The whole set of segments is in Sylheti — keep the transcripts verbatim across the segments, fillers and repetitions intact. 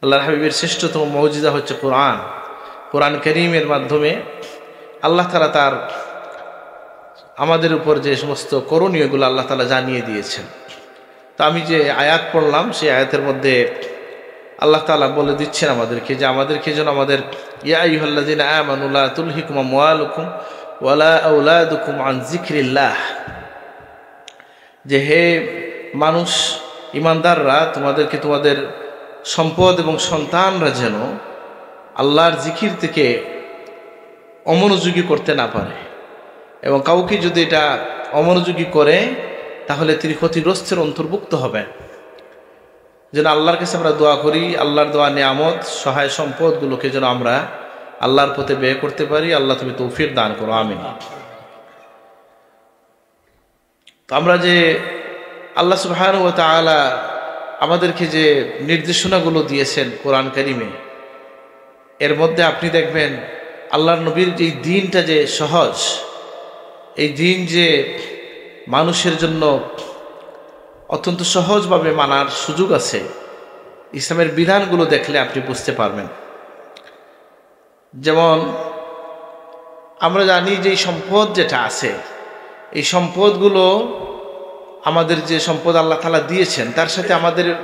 আল্লাহর হাবিবের শ্রেষ্ঠতম মুজিজা হচ্ছে কোরআন। কোরআন করিমের মাধ্যমে আল্লাহ তাআলা তার, আমাদের উপর যে সমস্ত করণীয়গুলো আল্লাহ তাআলা জানিয়ে দিয়েছেন। তো আমি যে আয়াত পড়লাম, সেই আয়াতের মধ্যে আল্লাহ তাআলা বলে দিচ্ছেন আমাদেরকে যে আমাদেরকে যেন আমাদের, ইয়া আইয়ুহাল্লাযীনা আমানু লা তুলহিকুম আমওয়ালুকুম ওয়ালা আওলাদুকুম আন যিকরিল্লাহ, যে হে মানুষ, ইমানদাররা, তোমাদেরকে তোমাদের সম্পদ এবং সন্তানরা যেন আল্লাহর জিকির থেকে অমনোযোগী করতে না পারে, এবং কাউকে যদি এটা অমনোযোগী করে, তাহলে তিনি ক্ষতিগ্রস্তের অন্তর্ভুক্ত হবেন। যেন আল্লাহর কাছে আমরা দোয়া করি, আল্লাহর দেওয়া নিয়ামত, সহায় সম্পদগুলোকে যেন আমরা আল্লাহর পথে ব্যয় করতে পারি। আল্লাহ, তুমি তৌফিক দান করো, আমিন। তো আমরা যে আল্লাহ সুবহানাহু ওয়া তাআলা আমাদেরকে যে নির্দেশনাগুলো দিয়েছেন কোরআন কারিমে, এর মধ্যে আপনি দেখবেন আল্লাহর নবীর এই দ্বীনটা যে সহজ, এই দ্বীন যে মানুষের জন্য অত্যন্ত সহজভাবে মানার সুযোগ আছে। ইসলামের বিধানগুলো দেখলে আপনি বুঝতে পারবেন। যেমন আমরা জানি যে এই সম্পদ যেটা আছে, এই সম্পদগুলো, আমাদের যে সম্পদ আল্লাহ তাআলা দিয়েছেন, তার সাথে আমাদের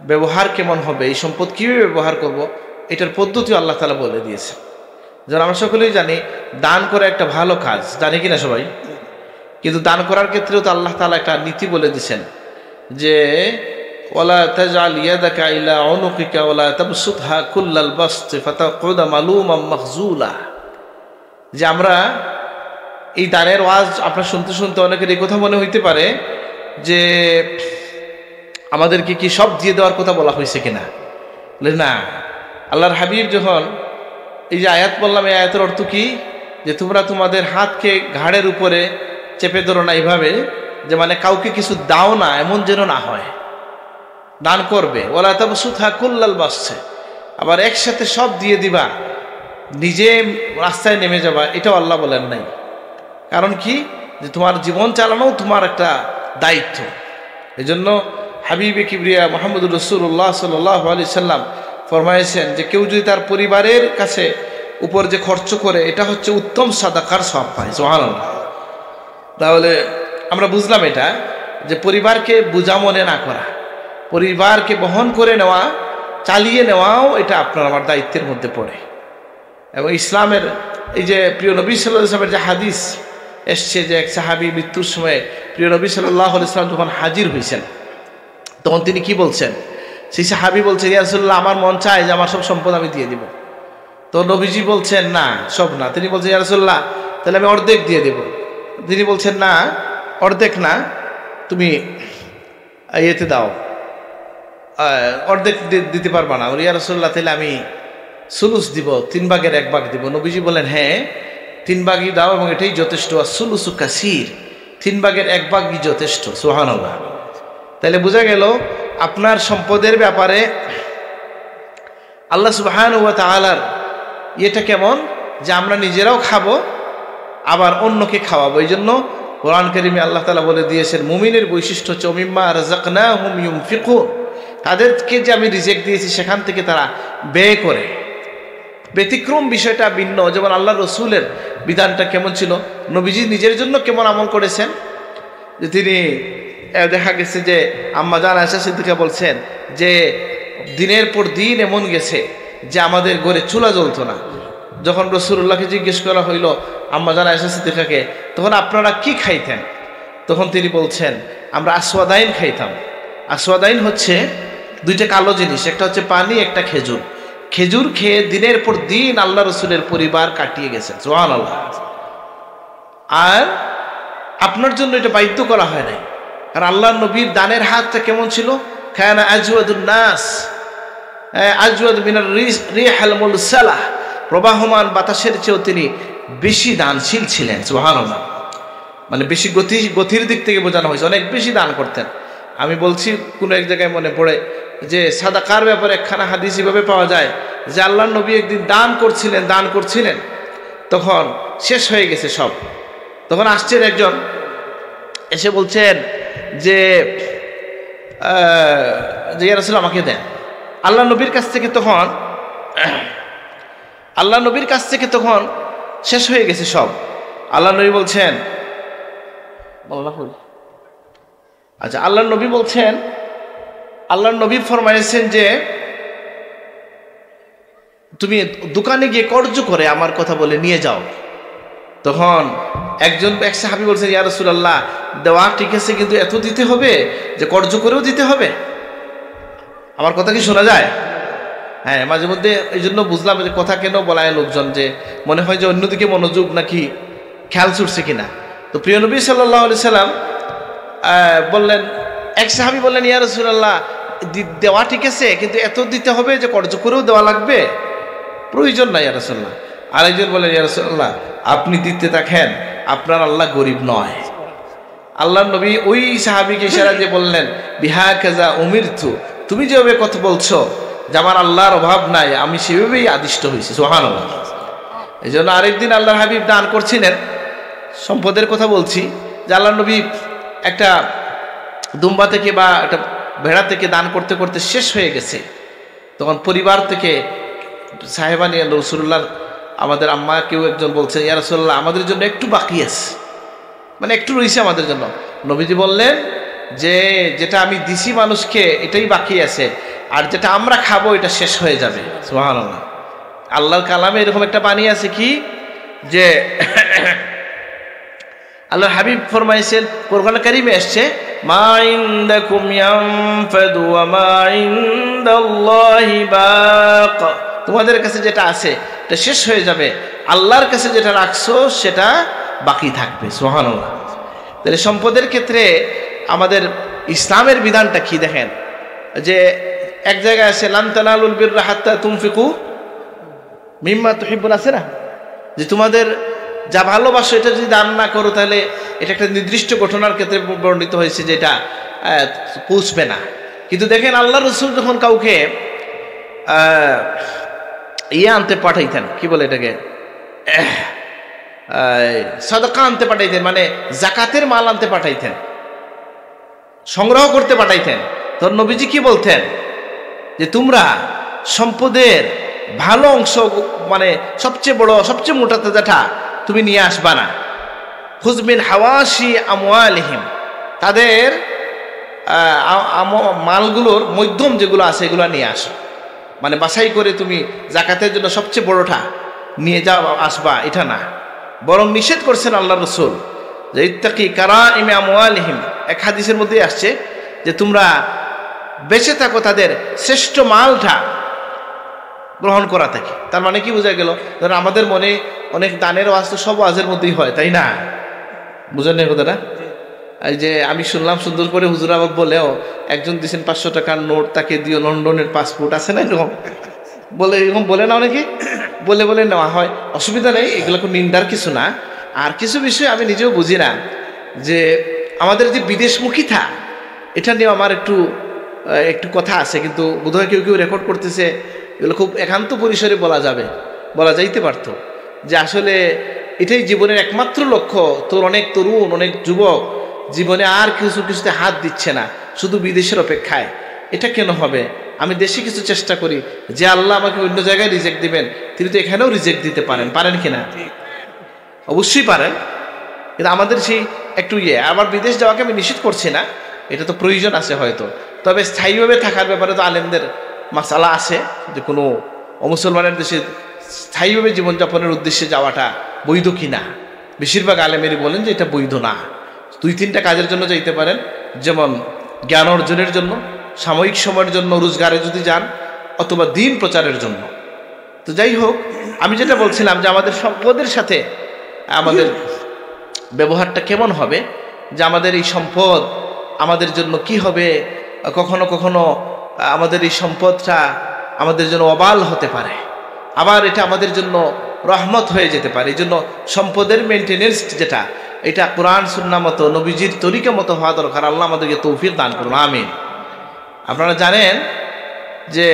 ব্যবহার কেমন হবে, এই সম্পদ কীভাবে ব্যবহার করব, এটার পদ্ধতিও আল্লাহ তাআলা বলে দিয়েছেন। যেমন আমরা সকলেই জানি, দান করা একটা ভালো কাজ, জানি কি না সবাই? কিন্তু দান করার ক্ষেত্রেও তো আল্লাহ তাআলা একটা নীতি বলে দিয়েছেন যে, "ওয়ালা তাজআল ইয়াদাকা ইলা উনুকিকা ওয়ালা তাবসুতহা কুল্লাল বাসতি ফাতাকুদা মালুমাম মাখজুলা।" যে আমরা এই দানের ওয়াজ আপনার শুনতে শুনতে অনেকের এই কথা মনে হইতে পারে যে আমাদেরকে কি সব দিয়ে দেওয়ার কথা বলা হয়েছে কিনা। বলে, না, আল্লাহর হাবিব যখন এই যে আয়াত বললাম, এই আয়াতের অর্থ কি? যে তোমরা তোমাদের হাতকে ঘাড়ের উপরে চেপে ধরো না এইভাবে, যে মানে কাউকে কিছু দাও না, এমন যেন না হয়। দান করবে, ওয়ালা তাবসুতহা কুল্লাল বাসতি, আবার একসাথে সব দিয়ে দিবা, নিজে রাস্তায় নেমে যাবা, এটাও আল্লাহ বলেন নাই। কারণ কি? যে তোমার জীবন চালানোও তোমার একটা দায়িত্ব। এই জন্য হাবিবে কিবরিয়া মুহাম্মদুর রাসূলুল্লাহ সাল্লাল্লাহু আলাইহি সাল্লাম ফরমাইছেন যে কেউ যদি তার পরিবারের কাছে উপর যে খরচ করে, এটা হচ্ছে উত্তম সাদাকার সওয়াব পায়। সুবহানাল্লাহ। তাহলে আমরা বুঝলাম এটা, যে পরিবারকে বোঝা মনে না করা, পরিবারকে বহন করে নেওয়া, চালিয়ে নেওয়াও এটা আপনার আমার দায়িত্বের মধ্যে পড়ে। এবং ইসলামের এই যে প্রিয় নবী সাল্লাল্লাহু আলাইহি ওয়াসাল্লামের যে হাদিস এসছে, যে এক সাহাবী মৃত্যুর সময় প্রিয় নবী সাল্লাল্লাহু আলাইহি ওয়াসাল্লাম যখন হাজির হয়েছেন, তখন তিনি কি বলছেন? সেই সাহাবী বলছেন, "ইয়া রাসূলুল্লাহ, আমার মন চায় যে আমার সব সম্পদ আমি দিয়ে দিব।" তো নবীজি বলছেন, "না, সব না।" তিনি বলছেন, "ইয়া রাসূলুল্লাহ, তাহলে আমি অর্ধেক দিয়ে দেব।" তিনি বলছেন, "না, অর্ধেক না, তুমি ইয়েতে দাও, আহ, অর্ধেক দি-, দিতে পারবা না।" বলে, "ইয়া রাসূলুল্লাহ, তাহলে আমি সুলুস দিব, তিন ভাগের এক ভাগ দিব।" নবীজি বলেন, "হ্যাঁ, তিন ভাগই দাও এবং এটাই যথেষ্ট। আর সুলুসু কাসির, তিন ভাগের এক ভাগই যথেষ্ট।" সুবহানাল্লাহ। তাহলে বোঝা গেল আপনার সম্পদের ব্যাপারে আল্লাহ সুবহানাহু ওয়া তাআলার ইয়েটা কেমন, যে আমরা নিজেরাও খাবো আবার অন্যকে খাওয়াবো। এই জন্য কোরআন কারিমে আল্লাহ তাআলা বলে দিয়েছেন, মুমিনের বৈশিষ্ট্য হচ্ছে, "ওমিম্মা রাযাকনাহুম ইউনফিকুন", তাদেরকে যে আমি রিজিক দিয়েছি সেখান থেকে তারা ব্যয় করে। ব্যতিক্রম বিষয়টা ভিন্ন, যেমন আল্লাহ রসুলের বিধানটা কেমন ছিল, নবীজি নিজের জন্য কেমন আমল করেছেন, যে তিনি, এ, দেখা গেছে যে আম্মা জান আয়েশা সিদ্দিকা বলছেন যে দিনের পর দিন এমন গেছে যে আমাদের ঘরে চুলা জ্বলতো না। যখন রাসূলুল্লাহকে জিজ্ঞেস করা হইল, আম্মা জান আয়েশা সিদ্দিকাকে, "তখন আপনারা কি খাইতেন?" তখন তিনি বলছেন, "আমরা আসওয়াদাইন খাইতাম।" আসওয়াদাইন হচ্ছে দুইটা কালো জিনিস, একটা হচ্ছে পানি, একটা খেজুর। খেজুর খেয়ে দিনের পর দিন আল্লাহ রসুলের পরিবার কাটিয়ে গেছেন। সুবহানাল্লাহ। আর আপনার জন্য এটা বাধ্য করা হয় নাই, কারণ আল্লাহর নবীর দানের হাতটা কেমন ছিল? কানা আজওয়াদুন নাস, আজওয়াদ মিনার রিস-, রিহাল মুরসালাহ, প্রবাহমান বাতাসের চেয়েও তিনি বেশি দানশীল ছিলেন। সুবহানাল্লাহ। মানে বেশি গতি, গতির দিক থেকে বোঝানো হয়েছে, অনেক বেশি দান করতেন। আমি বলছি, কোনো এক জায়গায় মনে পড়ে যে সাদাকার ব্যাপারে একখানা হাদিস এভাবে পাওয়া যায় যে আল্লাহর নবী একদিন দান করছিলেন, দান করছিলেন, তখন শেষ হয়ে গেছে সব। তখন আসছেন একজন, এসে বলছেন যে, আহ, যে, "ইয়া রাসূল, আমাকে দেন।" আল্লাহ নবীর কাছ থেকে তখন আল্লাহ নবীর কাছ থেকে তখন শেষ হয়ে গেছে সব। আল্লাহ নবী বলছেন, বলো না, কই? আচ্ছা, আল্লাহর নবী বলছেন, আল্লাহর নবী ফরমাইছেন যে, "তুমি দোকানে গিয়ে কর্জ করে আমার কথা বলে নিয়ে যাও।" তখন একজন, এক সাহাবী বলছেন, "ইয়া রাসূলুল্লাহ, দেওয়া ঠিক আছে, কিন্তু এত দিতে হবে যে কর্জ করেও দিতে হবে?" আমার কথা কি শোনা যায়? হ্যাঁ, মাঝে মধ্যে এই জন্য বুঝলাম যে কথা কেন বলায় লোকজন, যে মনে হয় যে অন্যদিকে মনোযোগ নাকি খেয়াল ছুটছে কিনা। তো প্রিয় নবী সাল্লাল্লাহু আলাইহি সাল্লাম, আহ, বললেন, এক সাহাবী বললেন, "ইয়া রাসূলুল্লাহ, দি-, দেওয়া ঠিক আছে, কিন্তু এত দিতে হবে যে কর্জ করেও দেওয়া লাগবে? প্রয়োজন নাই ইয়া রাসূলুল্লাহ।" আরেকজন বললেন, "ইয়া রাসূলুল্লাহ, আপনি দিতে থাকেন, আপনার আল্লাহ গরিব নয়।" আল্লাহর নবী ওই সাহাবীকে ইশারা দিয়ে বললেন, "বিহাকাযা উমিরতু, তুমি যেভাবে কথা বলছো যে আমার আল্লাহর অভাব নাই, আমি সেভাবেই আদিষ্ট হয়েছি।" সুবহানাল্লাহ। এই জন্য আরেকদিন আল্লাহর হাবিব দান করছিলেন, সম্পদের কথা বলছি, যে আল্লাহর নবী একটা দুম্বা থেকে বা একটা ভেড়া থেকে দান করতে করতে শেষ হয়ে গেছে। তখন পরিবার থেকে সাহেবানি রসুলুল্লাহর, আমাদের আম্মা কেউ একজন বলছেন, "ইয়া রাসূলুল্লাহ, আমাদের জন্য একটু বাকি আছে, মানে একটু রয়েছে আমাদের জন্য।" নবীজি বললেন যে, "যেটা আমি দিছি মানুষকে, এটাই বাকি আছে, আর যেটা আমরা খাবো, এটা শেষ হয়ে যাবে।" সুবহানাল্লাহ। আল্লাহর কালামে এরকম একটা বাণী আছে কি, যে আল্লাহর হাবিব ফরমাইছেন, কোরআন কারিমে এসছে, "মা ইনদাকুম ইয়ানফাদু ওয়া মা ইনদাল্লাহি বাক।" তোমাদের কাছে যেটা আছে, এটা শেষ হয়ে যাবে, আল্লাহর কাছে যেটা রাখছো, সেটা বাকি থাকবে। সুবহানাল্লাহ। তাহলে সম্পদের ক্ষেত্রে আমাদের ইসলামের বিধানটা কি দেখেন, যে এক জায়গায় আছে, "লান তানালুল বিররা হাত্তা তুনফিকু মিম্মা তুহিব্বুন", আছে না, যে তোমাদের যা ভালোবাসো, এটা যদি দান না করো, তাহলে এটা একটা নির্দিষ্ট ঘটনার ক্ষেত্রে বর্ণিত হয়েছে, যেটা আহ, পৌঁছবে না। কিন্তু দেখেন, আল্লাহ রসুল যখন কাউকে আহ, ইয়ে আনতে পাঠাইতেন, কি বলে এটাকে, আহ, এই, সদকা আনতে পাঠাইতেন, মানে জাকাতের মাল আনতে পাঠাইতেন, সংগ্রহ করতে পাঠাইতেন, তখন নবীজি কি বলতেন? যে, "তোমরা সম্পদের ভালো অংশ, মানে সবচেয়ে বড়, সবচেয়ে মোটা তাজাটা তুমি নিয়ে আসবা না।" "খুজ মিন হাওয়াশি আমওয়ালিহিম", তাদের, আহ, আ-, আম-, মালগুলোর মধ্যম যেগুলো আছে, এগুলো নিয়ে আসো। মানে বাছাই করে তুমি জাকাতের জন্য সবচেয়ে বড়টা নিয়ে যাও, আসবা, এটা না। বরং নিষেধ করছেন আল্লাহ রসুল যে, "ইত্তাকি কারাইমে আমওয়ালিহিম", এক হাদিসের মধ্যেই আসছে যে, "তোমরা বেঁচে থাকো তাদের শ্রেষ্ঠ মালটা গ্রহণ করা থেকে।" তার মানে কি বোঝা গেল? ধরেন, আমাদের মনে অনেক দানের ওয়াজ তো সব ওয়াজের মধ্যেই হয়, তাই না? বুঝেন না এই কথাটা? এই যে আমি শুনলাম সুন্দর করে হুজুর আবার বলেও, একজন দিছেন পাঁচশো টাকার নোট, তাকে দিও লন্ডনের পাসপোর্ট, আছে না এরকম? বলে, এরকম বলে না অনেকে? বলে বলে নেওয়া হয়, অসুবিধা নেই, এগুলো কোনো নিন্দার কিছু না। আর কিছু বিষয় আমি নিজেও বুঝি না, যে আমাদের যে বিদেশমুখিতা, এটা নিয়ে আমার একটু, আহ, একটু কথা আছে, কিন্তু বোধহয় কেউ কেউ রেকর্ড করতেছে, এগুলো খুব একান্ত পরিসরে বলা যাবে, বলা যাইতে পারতো, যে আসলে এটাই জীবনের একমাত্র লক্ষ্য। তোর অনেক তরুণ, অনেক যুবক জীবনে আর কিছু কিছুতে হাত দিচ্ছে না, শুধু বিদেশের অপেক্ষায়। এটা কেন হবে? আমি দেশে কিছু চেষ্টা করি, যে আল্লাহ আমাকে অন্য জায়গায় রিজেক্ট দিবেন, তিনি তো এখানেও রিজেক্ট দিতে পারেন, পারেন কি না? অবশ্যই পারেন। কিন্তু আমাদের সেই একটু ইয়ে, আবার বিদেশ যাওয়াকে আমি নিষেধ করছি না, এটা তো প্রয়োজন আছে হয়তো, তবে স্থায়ীভাবে থাকার ব্যাপারে তো আলেমদের মাসালা আছে, যে কোনো অমুসলমানের দেশে স্থায়ীভাবে জীবনযাপনের উদ্দেশ্যে যাওয়াটা বৈধ কি না। বেশিরভাগ আলেমেরই বলেন যে এটা বৈধ না। দুই তিনটা কাজের জন্য যাইতে পারেন, যেমন জ্ঞান অর্জনের জন্য, সাময়িক সময়ের জন্য রোজগারে যদি যান, অথবা দিন প্রচারের জন্য। তো যাই হোক, আমি যেটা বলছিলাম যে আমাদের সম্পদের সাথে আমাদের ব্যবহারটা কেমন হবে, যে আমাদের এই সম্পদ আমাদের জন্য কি হবে, কখনো কখনো আমাদের এই সম্পদটা আমাদের জন্য ওবাল হতে পারে, আবার এটা আমাদের জন্য রহমত হয়ে যেতে পারে। এই জন্য সম্পদের মেনটেনেন্স যেটা, এটা কোরআন সুন্নাহ মতো, নবীজির তরিকা মতো হওয়া দরকার। আল্লাহ আমাদেরকে তৌফিক দান করুন, আমিন। আপনারা জানেন যে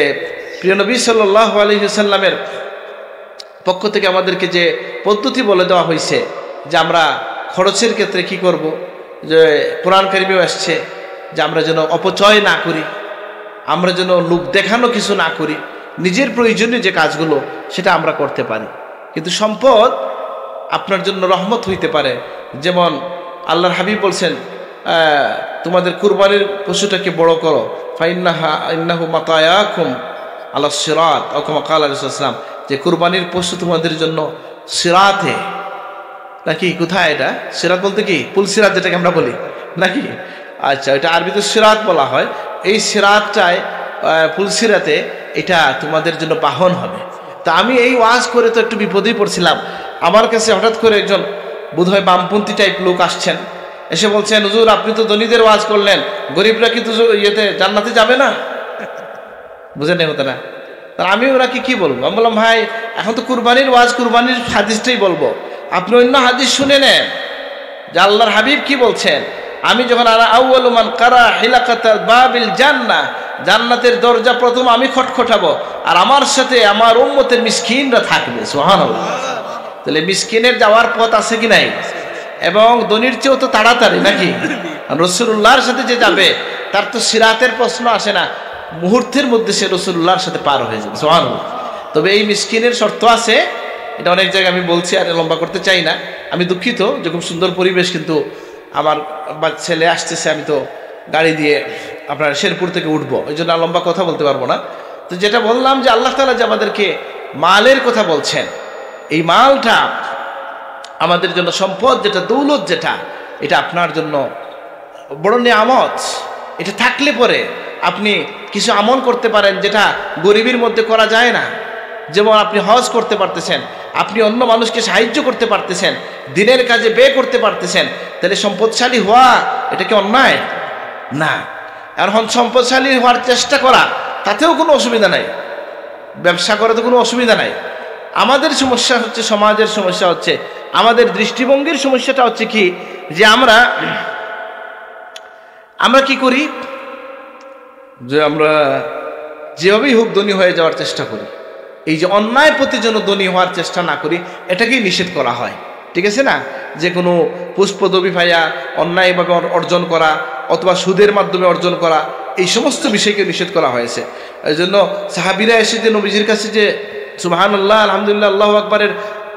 প্রিয় নবী সাল্লাল্লাহু আলাইহি ওয়াসাল্লামের পক্ষ থেকে আমাদেরকে যে পদ্ধতি বলে দেওয়া হয়েছে, যে আমরা খরচের ক্ষেত্রে কি করব, যে কোরআন কারিমেও আসছে যে আমরা যেন অপচয় না করি। আমরা যেন লোক দেখানো কিছু না করি, নিজের প্রয়োজনীয় যে কাজগুলো সেটা আমরা করতে পারি। কিন্তু সম্পদ আপনার জন্য রহমত হইতে পারে। যেমন আল্লাহর হাবিব বলছেন, আহ, তোমাদের কুরবানির পশুটাকে বড় করো, ফাইন্নাহা ইন্নাহু মাতায়াকুম আলা সিরাত, অথবা কাল আলাইহিস সালাম, যে কুরবানির পশু তোমাদের জন্য সিরাতে, নাকি কোথায় এটা? সিরাত বলতে কি? পুলসিরাত যেটাকে আমরা বলি, নাকি? আচ্ছা, এটা আরবিতে সিরাত বলা হয়। এই সিরাতটায়, আহ, পুলসিরাতে এটা তোমাদের জন্য বাহন হবে। তা আমি এই ওয়াজ করে তো একটু বিপদেই পড়ছিলাম। আমার কাছে হঠাৎ করে একজন বোধহয় বামপন্থী টাইপ লোক আসছেন, এসে বলছেন, "হুজুর, আপনি তো ধনীদের ওয়াজ করলেন, গরিবরা কিন্তু জু-, ইয়েতে জান্নাতে যাবে না?" বুঝেন এই কথাটা? তা আমি ওনাকে কি বলবো? আমি বললাম, "ভাই, এখন তো কুরবানির ওয়াজ, কুরবানির হাদিসটাই বলবো, আপনি অন্য হাদিস শুনে নেন যে আল্লাহর হাবিব কি বলছেন।" আমি যখন, "আনা আউয়ালু মান কারা হিলাকাতাল বাবিল জান্নাহ, জান্নাতের দরজা প্রথম আমি খটখটাবো, আর আমার সাথে আমার উম্মতের মিসকিনরা থাকবে।" সুবহানাল্লাহ। তাহলে মিসকিনের যাওয়ার পথ আছে কি নাই? এবং ধনীর চেয়েও তো তাড়াতাড়ি, নাকি? আর রসুলুল্লাহর সাথে যে যাবে, তার তো সিরাতের প্রশ্ন আসে না, মুহূর্তের মধ্যে সে রসুলুল্লাহর সাথে পার হয়ে যাবে। সুবহানাল্লাহ। তবে এই মিসকিনের শর্ত আছে, এটা অনেক জায়গায় আমি বলছি, আর লম্বা করতে চাই না। আমি দুঃখিত যে খুব সুন্দর পরিবেশ, কিন্তু আমার বা-, ছেলে আসতেছে, আমি তো গাড়ি দিয়ে আপনার শেরপুর থেকে উঠবো, এই জন্য আর লম্বা কথা বলতে পারবো না। তো যেটা বললাম যে আল্লাহ তাআলা যে আমাদেরকে মালের কথা বলছেন, এই মালটা আমাদের জন্য সম্পদ, যেটা দৌলত, যেটা, এটা আপনার জন্য বড় নিয়ামত। এটা থাকলে পরে আপনি কিছু আমল করতে পারেন, যেটা গরিবের মধ্যে করা যায় না। যেমন আপনি হজ করতে পারতেছেন, আপনি অন্য মানুষকে সাহায্য করতে পারতেছেন, দিনের কাজে ব্যয় করতে পারতেছেন, তাহলে সম্পদশালী হওয়া, এটা কি অন্যায়? না। এখন সম্পদশালী হওয়ার চেষ্টা করা, তাতেও কোনো অসুবিধা নাই, ব্যবসা করে তো কোনো অসুবিধা নাই। আমাদের সমস্যা হচ্ছে, সমাজের সমস্যা হচ্ছে, আমাদের দৃষ্টিভঙ্গির সমস্যাটা হচ্ছে কি, যে আমরা, আমরা কি করি, যে আমরা যেভাবেই হোক ধনী হয়ে যাওয়ার চেষ্টা করি। এই যে অন্যায় পথে যেন ধনী হওয়ার চেষ্টা না করি, এটাকেই নিষেধ করা হয়, ঠিক আছে না? যে কোনো পুষ পদবি পাইয়া অন্যায়ভাবে অর-, অর্জন করা অথবা সুদের মাধ্যমে অর্জন করা, এই সমস্ত বিষয়কে নিষেধ করা হয়েছে। এই জন্য সাহাবীরা এসে যে নবীজির কাছে যে সুবহানাল্লাহ, আলহামদুলিল্লাহ, আল্লাহু আকবারের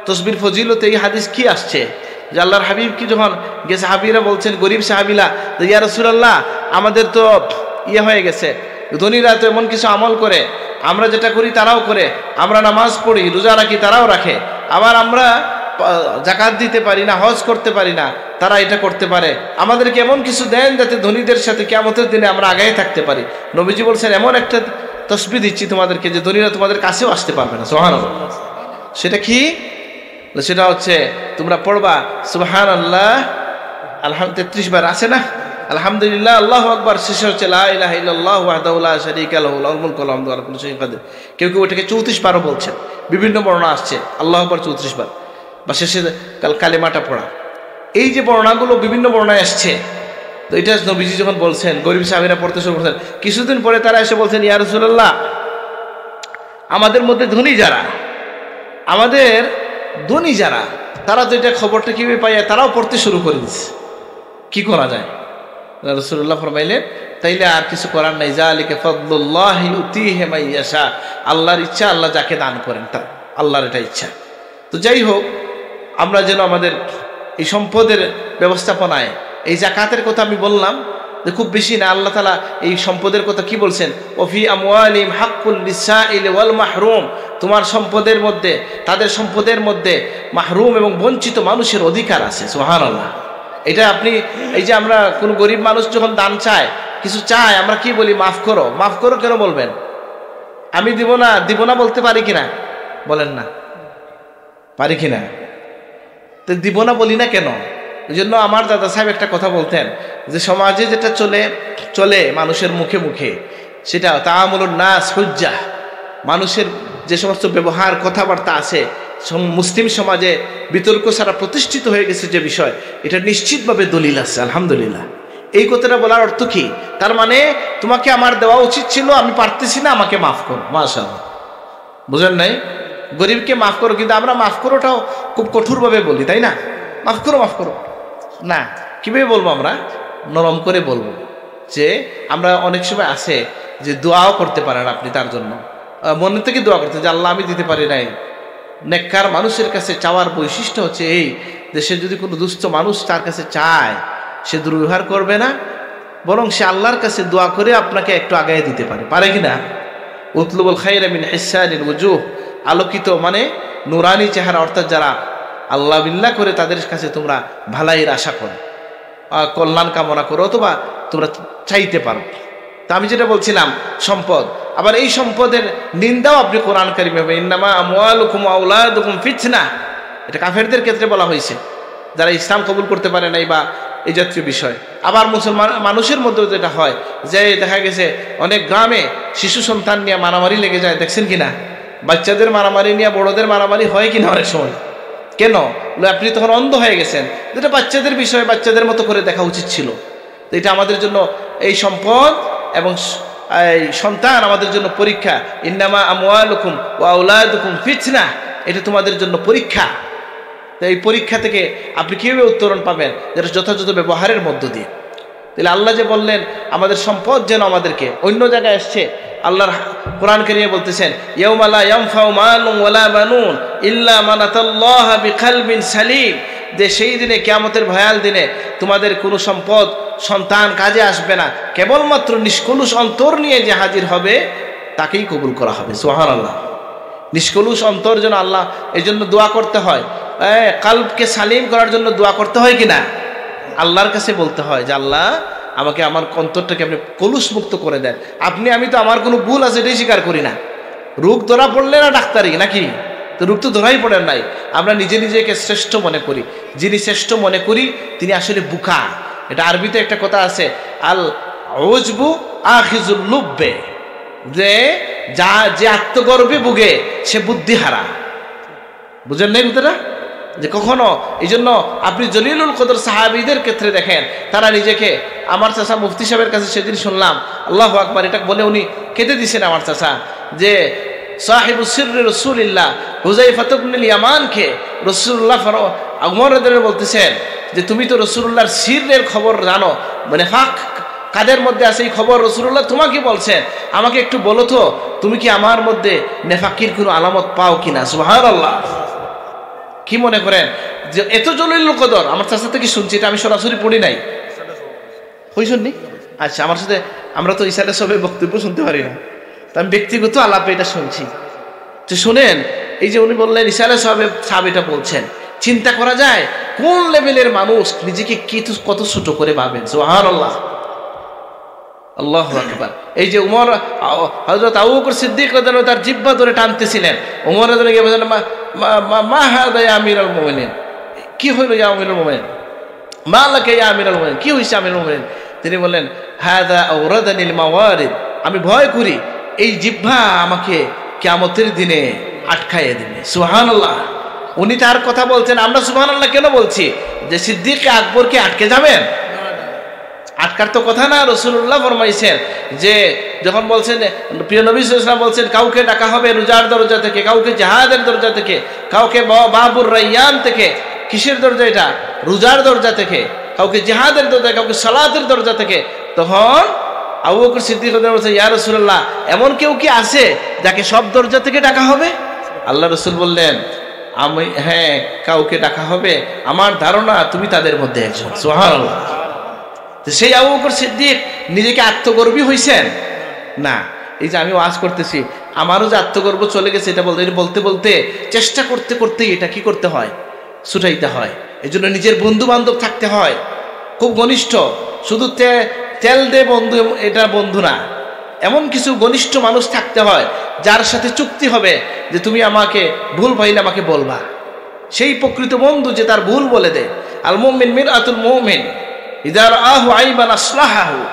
তসবির ফজিলতে এই হাদিস কি আসছে, যে আল্লাহর হাবিব কি যখন গিয়ে সাহাবীরা বলছেন, গরিব সাহাবীরা, যে, "ইয়া রাসূলুল্লাহ, আমাদের তো ইয়ে হয়ে গেছে, ধনীরা তো এমন কিছু আমল করে, আমরা যেটা করি তারাও করে, আমরা নামাজ পড়ি, রোজা রাখি, তারাও রাখে, আবার আমরা, আহ, জাকাত দিতে পারি না, হজ করতে পারি না, তারা এটা করতে পারে, আমাদেরকে এমন কিছু দেন যাতে ধনীদের সাথে কিয়ামতের দিনে আমরা আগায় থাকতে পারি।" নবীজি বলছেন, "এমন একটা তসবি দিচ্ছি তোমাদেরকে যে ধনীরা তোমাদের কাছেও আসতে পারবে না।" সুবহানাল্লাহ। সেটা কি? সেটা হচ্ছে তোমরা পড়বা সুবহানাল্লাহ, আলহাম-, তেত্রিশ বার আছে না? আলহামদুলিল্লাহ, আল্লাহু আকবার, শেষে হচ্ছে লা ইলাহা ইল্লাল্লাহু ওয়াহদাহু লা শারীকা লাহু, লাহুল মুলকু ওয়া লাহুল হামদু ওয়া হুয়া আলা কুল্লি শাইইন কাদির। কেউ কেউ এটাকে চৌত্রিশ বারও বলছেন, বিভিন্ন বর্ণনা আসছে আল্লাহু আকবার চৌত্রিশ বার, বা শেষে কাল-, কালেমাটা পড়া। এই যে বর্ণনাগুলো বিভিন্ন বর্ণনায় আসছে, তো এটা নবীজি যখন বলছেন, গরিব সাহাবীরা পড়তে শুরু করছেন, কিছুদিন পরে তারা এসে বলছেন, "ইয়া রাসূলুল্লাহ, আমাদের মধ্যে ধনী যারা, আমাদের ধনী যারা, তারা তো এটা খবরটা কিভাবে পাইয়া তারাও পড়তে শুরু করে দিছে, কি করা যায়?" রাসূলুল্লাহ ফরমাইলেন, "তাইলে আর কিছু করার নাই, যালিকা ফাদলুল্লাহি ইউতিহি মান ইয়াশা, আল্লাহর ইচ্ছা, আল্লাহ যাকে দান করেন, তা আল্লাহর এটা ইচ্ছা।" তো যাই হোক, আমরা যেন আমাদের এই সম্পদের ব্যবস্থাপনায়, এই জাকাতের কথা আমি বললাম যে খুব বেশি না, আল্লাহ তাআলা এই সম্পদের কথা কি বলছেন? "ওয়া ফি আমওয়ালিহিম হাক্কুল লিসাইল ওয়াল মাহরুম", তোমার সম্পদের মধ্যে, তাদের সম্পদের মধ্যে মাহরুম এবং বঞ্চিত মানুষের অধিকার আছে। সুবহানাল্লাহ। এটা আপনি, এই যে আমরা কোনো গরিব মানুষ যখন দান চায়, কিছু চায়, আমরা কি বলি? "মাফ করো।" মাফ করো কেন বলবেন? আমি দিব না, দিব না বলতে পারি কিনা? বলেন না। পারি কিনা? তো দিব না বলি না কেন? এই জন্য আমার দাদা সাহেব একটা কথা বলতেন যে সমাজে যেটা চলে, চলে মানুষের মুখে মুখে, সেটা তাআমুলুন নাস হুজ্জাহ। মানুষের যে সমস্ত ব্যবহার, কথাবার্তা আছে, সম-, মুসলিম সমাজে বিতর্ক ছাড়া প্রতিষ্ঠিত হয়ে গেছে যে বিষয়, এটা নিশ্চিতভাবে দলিল আছে, আলহামদুলিল্লাহ। এই কথাটা বলার অর্থ কি? তার মানে, তোমাকে আমার দেওয়া উচিত ছিল, আমি পারতেছি না, আমাকে মাফ করো। মাশাআল্লাহ। বুঝেন নাই? গরিবকে মাফ করো, কিন্তু আমরা মাফ করোটাও খুব কঠোরভাবে বলি, তাই না? "মাফ করো, মাফ করো।" না, কিভাবে বলবো আমরা? নরম করে বলবো। যে আমরা অনেক সময় আছে, যে দোয়াও করতে পারেন আপনি তার জন্য। আহ, মনে থেকে দোয়া করতে যে, "আল্লাহ, আমি দিতে পারি নাই।" নেককার মানুষের কাছে চাওয়ার বৈশিষ্ট্য হচ্ছে এই, যে সে যদি কোনো দুস্থ মানুষ তার কাছে চায়, সে দুর্ব্যবহার করবে না, বরং সে আল্লাহর কাছে দোয়া করে আপনাকে একটু আগায় দিতে পারে, পারে কি না? উতলুবুল খাইরা মিন হিসানিল উজুহ, আলোকিত মানে নুরানি চেহারা, অর্থাৎ যারা আল্লাহ বিল্লাহ করে তাদের কাছে তোমরা ভালাইয়ের আশা করো, আহ, কল্যাণ কামনা করো অথবা তোমরা চাইতে পারো। তা আমি যেটা বলছিলাম, সম্পদ, আবার এই সম্পদের নিন্দাও আপনি কোরআন কারিমে হবে, "ইন্নামা আমওয়ালুকুম ওয়া আওলাদুকুম ফিতনা।" এটা কাফেরদের ক্ষেত্রে বলা হয়েছে, যারা ইসলাম কবুল করতে পারে নাই বা এই জাতীয় বিষয়। আবার মুসলমান মানুষের মধ্যেও যেটা হয়, যে দেখা গেছে অনেক গ্রামে শিশু সন্তান নিয়ে মারামারি লেগে যায়, দেখছেন কি না? বাচ্চাদের মারামারি নিয়ে বড়দের মারামারি হয় কি না অনেক সময়। কেন? বলে, আপনি তখন অন্ধ হয়ে গেছেন, যেটা বাচ্চাদের বিষয়, বাচ্চাদের মতো করে দেখা উচিত ছিল। তো এটা আমাদের জন্য এই সম্পদ এবং স-, এই সন্তান আমাদের জন্য পরীক্ষা। "ইন্নামা আমওয়ালুকুম ওয়া আওলাদুকুম ফিতনা", এটা তোমাদের জন্য পরীক্ষা। তো এই পরীক্ষা থেকে আপনি কিভাবে উত্তরণ পাবেন? যেটা যথাযথ ব্যবহারের মধ্য দিয়ে। তাহলে আল্লাহ যে বললেন, আমাদের সম্পদ যেন আমাদেরকে, অন্য জায়গায় আসছে, আল্লাহর কোরআন কারিমে বলতেছেন, "ইয়াউমা লা ইয়ানফাউ মালুন ওয়ালা বানুন ইল্লা মান আতাল্লাহা বিকালবিন সালিম", যে সেই দিনে, কিয়ামতের ভয়াল দিনে তোমাদের কোনো সম্পদ, সন্তান কাজে আসবে না, কেবলমাত্র নিষ্কলুষ অন্তর নিয়ে যে হাজির হবে, তাকেই কবুল করা হবে। সুবহানাল্লাহ। নিষ্কলুষ অন্তর যেন আল্লাহ, এই জন্য দোয়া করতে হয়, এ, কালবকে সালিম করার জন্য দোয়া করতে হয় কি না? আল্লাহর কাছে বলতে হয় যে, "আল্লাহ, আমাকে, আমার অন্তরটাকে আপনি কলুষ মুক্ত করে দেন।" আপনি, আমি তো আমার কোনো ভুল আছে এটাই স্বীকার করি না। রোগ ধরা পড়লে না ডাক্তারি নাকি? তো রোগ তো ধরাই পড়ে নাই। আমরা নিজে নিজেকে শ্রেষ্ঠ মনে করি। যিনি শ্রেষ্ঠ মনে করি, তিনি আসলে বোকা। এটা আরবিতে একটা কথা আছে, "আল উজবু আখিজুল লুব্বে", যে যা, যে আত্মগর্বে ভুগে, সে বুদ্ধিহারা। বুঝেন নাই কথাটা? যে কখনো, এই জন্য আপনি জলিলুল কদর সাহাবীদের ক্ষেত্রে দেখেন, তারা নিজেকে, আমার চাচা মুফতি সাহেবের কাছে সেদিন শুনলাম, আল্লাহু আকবার, এটা বলে উনি কেঁদে দিছেন আমার চাচা, যে সাহিবু সিররি রাসূলিল্লাহ হুযায়ফা ইবনুল ইয়ামানকে রাসূলুল্লাহ ফর-, উমর রাদিয়াল্লাহু আনহু বলতেছেন যে, "তুমি তো রাসূলুল্লাহর সিররের খবর জানো, মানে ফাঁক কাদের মধ্যে আছে এই খবর রাসূলুল্লাহ তোমাকে বলছেন, আমাকে একটু বলো তো, তুমি কি আমার মধ্যে নেফাকির কোনো আলামত পাও কিনা?" সুবহানাল্লাহ। কি মনে করেন যে এত জলিলুল কদর? আমার চাচা থেকে শুনছি, এটা আমি সরাসরি পড়ি নাই। কই শুননি? আচ্ছা, আমার সাথে, আমরা তো ইসালে সবে বক্তব্য শুনতে পারি না, তো আমি ব্যক্তিগত আলাপে এটা শুনছি। তো শুনেন, এই যে উনি বললেন, ইসালে সাহেব, সাহেব এটা বলছেন, চিন্তা করা যায় কোন লেভেলের মানুষ নিজেকে কি তু-, কত ছোট করে ভাবেন। সুবহানাল্লাহ, আল্লাহু আকবার। এই যে উমর, আ-, হযরত আবু বকর সিদ্দিক রাদিয়াল্লাহু আনহু তার জিহ্বা ধরে টানতেছিলেন, উমর রাদিয়াল্লাহু আনহু বললেন, "মা, মা, মা, মা হাদা ইয়া আমিরাল মুমিনিন? কি হইল ইয়া আমিরাল মুমিনিন? মা লাকা ইয়া আমিরাল মুমিনিন? কি হইছে আমিরাল মুমিনিন?" তিনি বললেন, "হাদা আওরাদানিল মাওয়ারিদ, আমি ভয় করি এই জিহ্বা আমাকে কিয়ামতের দিনে আটকাইয়া দিবে।" সুবহানাল্লাহ। উনি তার কথা বলছেন, আমরা সুবহানাল্লাহ কেন বলছি? যে সিদ্দিকে আকবর কি আটকে যাবেন? আটকার তো কথা না। রাসূলুল্লাহ ফরমাইছেন যে, যখন বলছেন, প্রিয় নবী সাল্লাল্লাহু আলাইহি ওয়াসাল্লাম বলছেন, "কাউকে ডাকা হবে রোজার দরজা থেকে, কাউকে জিহাদের দরজা থেকে, কাউকে বা-, বাবুর রাইয়ান থেকে।" কিসের দরজা এটা? রোজার দরজা থেকে। কাউকে জিহাদের দরজা, কাউকে সালাতের দরজা থেকে। তখন আবু বকর সিদ্দিক রাদিয়াল্লাহু আনহু বলছেন, "ইয়া রাসূলুল্লাহ, এমন কেউ কি আছে যাকে সব দরজা থেকে ডাকা হবে?" আল্লাহ রাসূল বললেন, "আমি, হ্যাঁ, কাউকে ডাকা হবে, আমার ধারণা তুমি তাদের মধ্যে একজন।" সুবহানাল্লাহ। তো সেই আবু বকর সিদ্দিক নিজে কি আত্মগর্বী হইছেন? না। এই যে আমি ওয়াজ করতেছি, আমারও যে আত্মগর্ব চলে গেছে, এটা বলতে, এটা বলতে বলতে, চেষ্টা করতে করতেই এটা কি করতে হয়? ছুটাইতে হয়। এই জন্য নিজের বন্ধু বান্ধব থাকতে হয় খুব ঘনিষ্ঠ। শুধু তে-, তেল দে বন্ধু, এটা বন্ধু না। এমন কিছু ঘনিষ্ঠ মানুষ থাকতে হয় যার সাথে চুক্তি হবে যে তুমি আমাকে ভুল পাইলে আমাকে বলবা। সেই প্রকৃত বন্ধু যে তার ভুল বলে দেয়। আল মুমিন মিরআতুল মুমিন, ইযা রাআহু আইবান আসলাহাহু।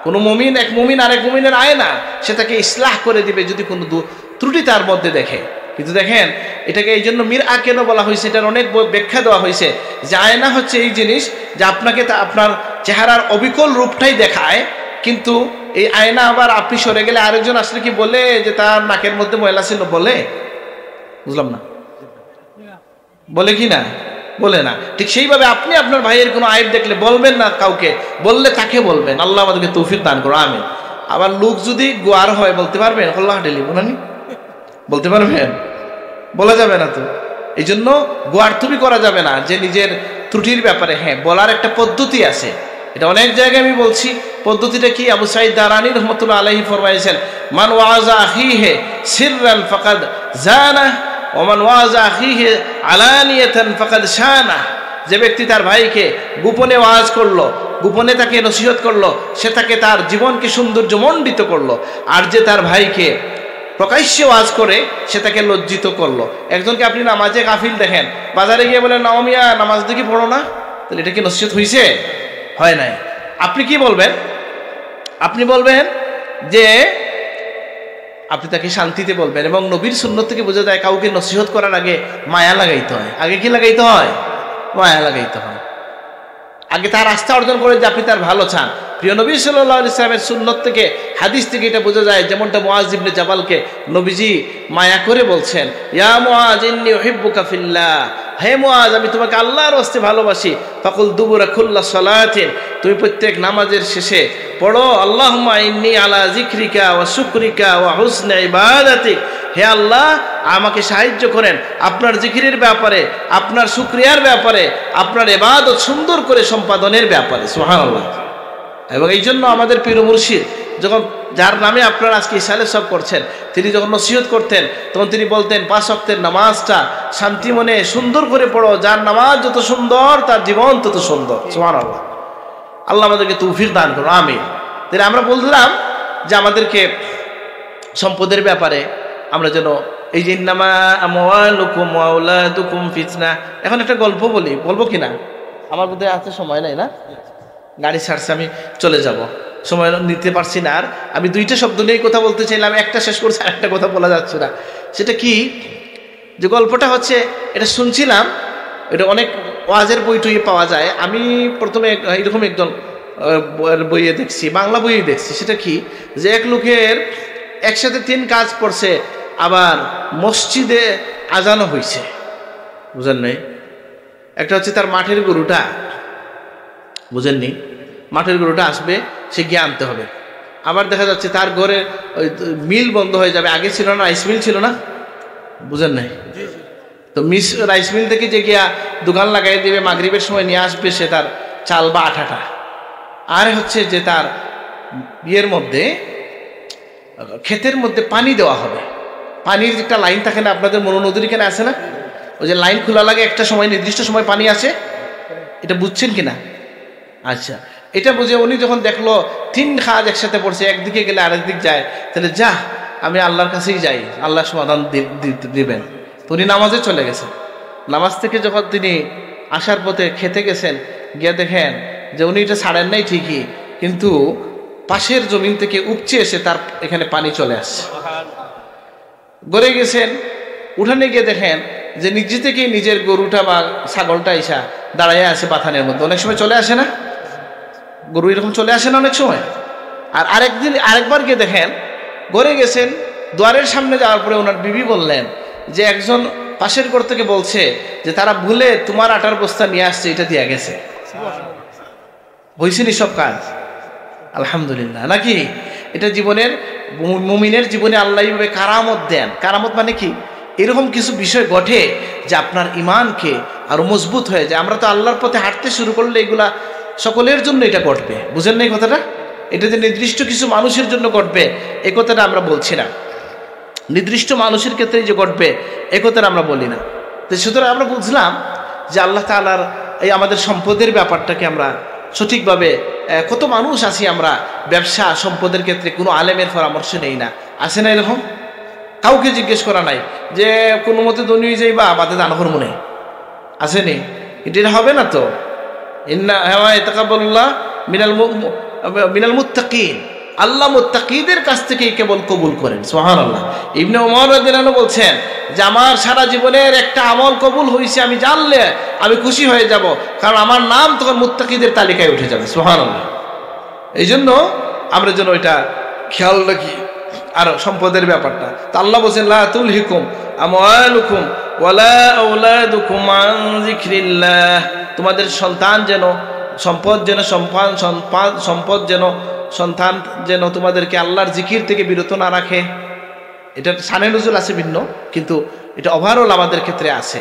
কোনো মুমিন, এক মুমিন আরেক মুমিনের আয়না, সে তাকে ইসলাহ করে দিবে যদি কোনো দু-, ত্রুটি তার মধ্যে দেখে। কিন্তু দেখেন, এটাকে এই জন্য মিরআ কেন বলা হয়েছে, এটার অনেক ব-, ব্যাখ্যা দেওয়া হয়েছে যে আয়না হচ্ছে এই জিনিস যে আপনাকে তা, আপনার চেহারার অবিকল রূপটাই দেখায়, কিন্তু এই আয়না আবার আপনি সরে গেলে আরেকজন আসলে কি বলে যে তার নাকের মধ্যে ময়লা ছিল, বলে? বুঝলাম না। বলে কি না? বলে না। ঠিক সেইভাবে আপনি আপনার ভাইয়ের কোনো আইব দেখলে বলবেন না কাউকে, বললে তাকে বলবেন। আল্লাহ আমাদেরকে তৌফিক দান করো, আমিন। আবার লোক যদি গোয়ার হয়, বলতে পারবেন, "কল্লা হাটেলি", বলেনি? বলতে পারবেন? বলা যাবে না তো। এই জন্য গোয়ার তুমি করা যাবে না যে নিজের ত্রুটির ব্যাপারে। হ্যাঁ, বলার একটা পদ্ধতি আছে, এটা অনেক জায়গায় আমি বলছি। পদ্ধতিটা কি? আবু সাঈদ দারানী রহমতুল্লাহ আলাইহি ফরমাইছেন, "মান ওয়াজা আখিহে সিররান ফাকাদ জানা, ওয়া মান ওয়াজা আখিহে আলানিয়াতান ফাকাদ শানা।" যে ব্যক্তি তার ভাইকে গোপনে ওয়াজ করলো, গোপনে তাকে নসিহত করলো, সে তাকে তার জীবনকে সৌন্দর্যমণ্ডিত করলো। আর যে তার ভাইকে প্রকাশ্যে ওয়াজ করে, সে তাকে লজ্জিত করলো। একজনকে আপনি নামাজে গাফিল দেখেন, বাজারে গিয়ে বলেন, "না, ও মিয়া, নামাজ দেখি পড়ো না", তাহলে এটা কি নসিহত হইছে? হয় নাই। আপনি কি বলবেন? আপনি বলবেন যে আপনি তাকে শান্তিতে বলবেন। এবং নবীর সুন্নত থেকে বোঝা যায়, কাউকে নসিহত করার আগে মায়া লাগাইতে হয়। আগে কি লাগাইতে হয়? মায়া লাগাইতে হয়। আগে তার আস্থা অর্জন করে যে আপনি তার ভালো চান। প্রিয় নবী সাল্লাল্লাহু আলাইহি ওয়াসাল্লামের সুন্নত থেকে, হাদিস থেকে এটা বোঝা যায়, যেমনটা মুআজ ইবনে জাবালকে নবীজি মায়া করে বলছেন, "ইয়া মুআজ, ইন্নী উহিব্বুকা ফিল্লাহ, হে মুআজ, আমি তোমাকে আল্লাহর ওয়াস্তে ভালোবাসি।" ফাকুল দুবুরা কুল্লা সালাতিন, তুমি প্রত্যেক নামাজের শেষে পড়ো, "আল্লাহুম্মা ইন্নী আলা যিকরিকা ওয়া শুকরিকা ওয়া হুসনে ইবাদাতিক।" হে আল্লাহ, আমাকে সাহায্য করেন আপনার জিকিরের ব্যাপারে, আপনার শুকরিয়ার ব্যাপারে, আপনার ইবাদত সুন্দর করে সম্পাদনের ব্যাপারে। সুবহানাল্লাহ। এবং এই জন্য আমাদের পীর মুর্শিদ, যখন, যার নামে আপনারা আজকে ইসালে সব করছেন, তিনি যখন নসিহত করতেন, তখন তিনি বলতেন, "পাঁচ ওয়াক্তের নামাজটা শান্তি মনে সুন্দর করে পড়ো, যার নামাজ যত সুন্দর, তার জীবন তত সুন্দর।" সুবহানাল্লাহ। আল্লাহ আমাদেরকে তৌফিক দান করুন, আমিন। তাহলে আমরা বললাম যে আমাদেরকে সম্পদের ব্যাপারে আমরা যেন, এই যে "ইন্নামা আমওয়ালুকুম ওয়া আওলাদুকুম ফিতনা", এখন একটা গল্প বলি, বলবো কি না? আমার বোধহয় আছে, সময় নাই না, গাড়ি ছাড়ছে, আমি চলে যাব, সময় নিতে পারছি না। আর আমি দুইটা শব্দ নিয়ে কথা বলতে চাইলাম, একটা শেষ করছি, আর একটা কথা বলা যাচ্ছে না। সেটা কি? যে গল্পটা হচ্ছে, এটা শুনছিলাম, এটা অনেক ওয়াজের বই টইয়ে পাওয়া যায়। আমি প্রথমে এক-, এরকম একজন, আহ, বইয়ের বইয়ে দেখছি, বাংলা বইয়ে দেখছি। সেটা কি? যে এক লোকের একসাথে তিন কাজ পড়ছে, আবার মসজিদে আজানও হইছে। বুঝেন নাই? একটা হচ্ছে তার মাঠের গরুটা, বুঝেননি? মাঠের গরুটা আসবে, সে গিয়ে আনতে হবে। আবার দেখা যাচ্ছে তার ঘরে ওই মিল বন্ধ হয়ে যাবে, আগে ছিল না, রাইস মিল ছিল না, বুঝেন নাই? তো মিস-, রাইস মিল থেকে যে গিয়া দোকান লাগাই দিবে, মাগরিবের সময় নিয়ে আসবে সে তার চাল বা আটাটা। আর হচ্ছে যে তার ইয়ের মধ্যে, ক্ষেতের মধ্যে পানি দেওয়া হবে, পানির একটা লাইন থাকে না আপনাদের মনো নদীর এখানে আছে না, ওই যে লাইন খোলা লাগে, একটা সময়, নির্দিষ্ট সময় পানি আসে, এটা বুঝছেন কি না? আচ্ছা, এটা বুঝে উনি যখন দেখলো তিন কাজ একসাথে পড়ছে, একদিকে গেলে আরেক দিক যায়, তাহলে যা, আমি আল্লাহর কাছেই যাই, আল্লাহ সমাধান দি-, দি-, দিবেন। তো উনি নামাজে চলে গেছেন। নামাজ থেকে যখন তিনি আসার পথে খেতে গেছেন, গিয়ে দেখেন যে উনি এটা ছাড়েন নাই ঠিকই, কিন্তু পাশের জমিন থেকে উপচে এসে তার এখানে পানি চলে আসছে। ঘরে গেছেন, উঠানে গিয়ে দেখেন যে নিজে থেকেই নিজের গরুটা বা ছাগলটা এসা দাঁড়াইয়া আছে বাথানের মধ্যে। অনেক সময় চলে আসে না, গরু এরকম চলে আসে না অনেক সময়? আর আরেকদিন, আরেকবার গিয়ে দেখেন, ঘরে গেছেন, দুয়ারের সামনে যাওয়ার পরে ওনার বিবি বললেন যে একজন পাশের ঘর থেকে বলছে যে তারা ভুলে তোমার আটার বস্তা নিয়ে আসছে, এটা দিয়ে গেছে। হইছে নি সব কাজ? আলহামদুলিল্লাহ। নাকি এটা জীবনের মু-, মুমিনের জীবনে আল্লাহ এইভাবে কারামত দেন। কারামত মানে কি? এরকম কিছু বিষয় ঘটে যে আপনার ইমানকে আরো মজবুত হয়ে যায়। আমরা তো আল্লাহর পথে হাঁটতে শুরু করলে এগুলা সকলের জন্য এটা ঘটবে, বুঝেন না এই কথাটা? এটা যে নির্দিষ্ট কিছু মানুষের জন্য ঘটবে, এ কথাটা আমরা বলছি না। নির্দিষ্ট মানুষের ক্ষেত্রে যে ঘটবে, এ কথাটা আমরা বলি না। তো সুতরাং আমরা বুঝলাম যে আল্লাহ তাআলার এই আমাদের সম্পদের ব্যাপারটাকে আমরা সঠিকভাবে, আহ, কত মানুষ আছি আমরা ব্যবসা সম্পদের ক্ষেত্রে কোনো আলেমের পরামর্শ নেই না, আছে না এরকম? কাউকে জিজ্ঞেস করা নাই যে কোনো মতে ধনী হয়ে যাই বা আমাদের দান করবো নেই, আছে নি? এটা, এটা হবে না তো। ইন্না, হ্যাঁ, ইতাকাব্বালুল্লাহ মিনাল মু-, মু-, মিনাল মুত্তাকিন। আল্লাহ মুত্তাকিদের কাছ থেকে কেবল কবুল করেন। সুবহানাল্লাহ। ইবনে ওমর রাদিয়াল্লাহু আনহু বলছেন যে, "আমার সারা জীবনের একটা আমল কবুল হইছে, আমি জানলে আমি খুশি হয়ে যাব, কারণ আমার নাম তখন মুত্তাকিদের তালিকায় উঠে যাবে।" সুবহানাল্লাহ। এই জন্য আমরা যেন এটা খেয়াল রাখি। আর সম্পদের ব্যাপারটা তো আল্লাহ বলছেন, "লা তুলহিকুম আমওয়ালুকুম ওয়ালা আওলাদুকুম আন যিকরিল্লাহ।" তোমাদের সন্তান যেন, সম্পদ যেন, সম্পান-, সম্পা-, সম্পদ যেন সন্তান যেন তোমাদেরকে আল্লাহর জিকির থেকে বিরত না রাখে। এটার শানে নুজুল আছে ভিন্ন, কিন্তু এটা ওভারঅল আমাদের ক্ষেত্রে আছে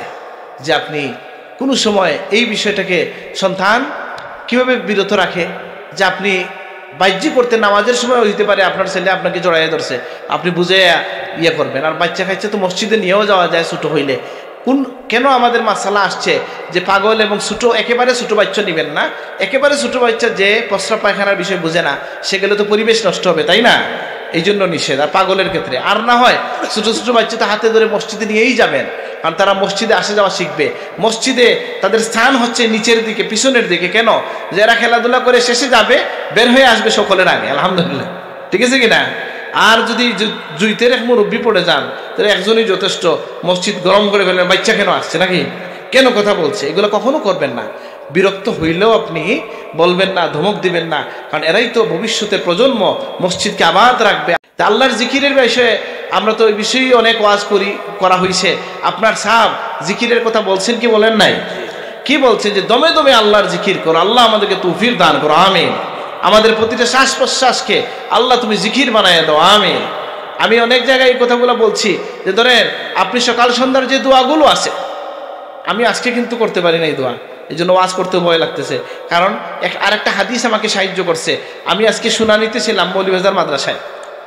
যে আপনি কোনো সময় এই বিষয়টাকে, সন্তান কিভাবে বিরত রাখে, যে আপনি বাহ্যিক করতে নামাজের সময় হইতে পারে আপনার ছেলে আপনাকে জড়াইয়া ধরছে, আপনি বুঝে ইয়ে করবেন। আর বাচ্চা কাচ্চা তো মসজিদে নিয়েও যাওয়া যায় ছোট হইলে। কোন, কেন আমাদের মাসালা আসছে যে পাগল এবং ছোট, একেবারে ছোট বাচ্চা নিবেন না, একেবারে ছোট বাচ্চা যে প্রস্রাব পায়খানার বিষয় বুঝে না, সে গেলে তো পরিবেশ নষ্ট হবে, তাই না? এই জন্য নিষেধ। আর পাগলের ক্ষেত্রে আর না হয় ছোট ছোট বাচ্চা তো হাতে ধরে মসজিদে নিয়েই যাবেন, কারণ তারা মসজিদে আসা যাওয়া শিখবে, মসজিদে তাদের স্থান হচ্ছে নিচের দিকে, পিছনের দিকে। কেন? যে এরা খেলাধুলা করে শেষে যাবে, বের হয়ে আসবে সকলের আগে, আলহামদুলিল্লাহ, ঠিক আছে কিনা? আর যদি জু-, জুইতের এক মুরব্বী পড়ে যান, তাহলে একজনই যথেষ্ট, মসজিদ গরম করে ফেলেন, বাচ্চা কেন আসছে নাকি, কেন কথা বলছে, এগুলো কখনো করবেন না। বিরক্ত হইলেও আপনি বলবেন না, ধমক দিবেন না, কারণ এরাই তো ভবিষ্যতের প্রজন্ম, মসজিদকে আবাদ রাখবে। তা আল্লাহর জিকিরের বিষয়ে আমরা তো এই বিষয়েই অনেক ওয়াজ করি, করা হয়েছে। আপনার সাহেব জিকিরের কথা বলছেন কি বলেন নাই? কি বলছেন? যে দমে দমে আল্লাহর জিকির করো, আল্লাহ আমাদেরকে তৌফিক দান করো, আমিন। আমাদের প্রতিটা শ্বাস প্রশ্বাসকে আল্লাহ তুমি জিকির বানায় দাও, আমিন। আমি অনেক জায়গায় এই কথাগুলো বলছি যে ধরেন আপনি সকাল সন্ধ্যার যে দোয়াগুলো আছে, আমি আজকে কিন্তু করতে পারি না এই দোয়া, এই জন্য ওয়াজ করতে ভয় লাগতেছে। কারণ এক, আরেকটা হাদিস আমাকে সাহায্য করছে। আমি আজকে শুনানিতে ছিলাম মৌলভীবাজার মাদ্রাসায়,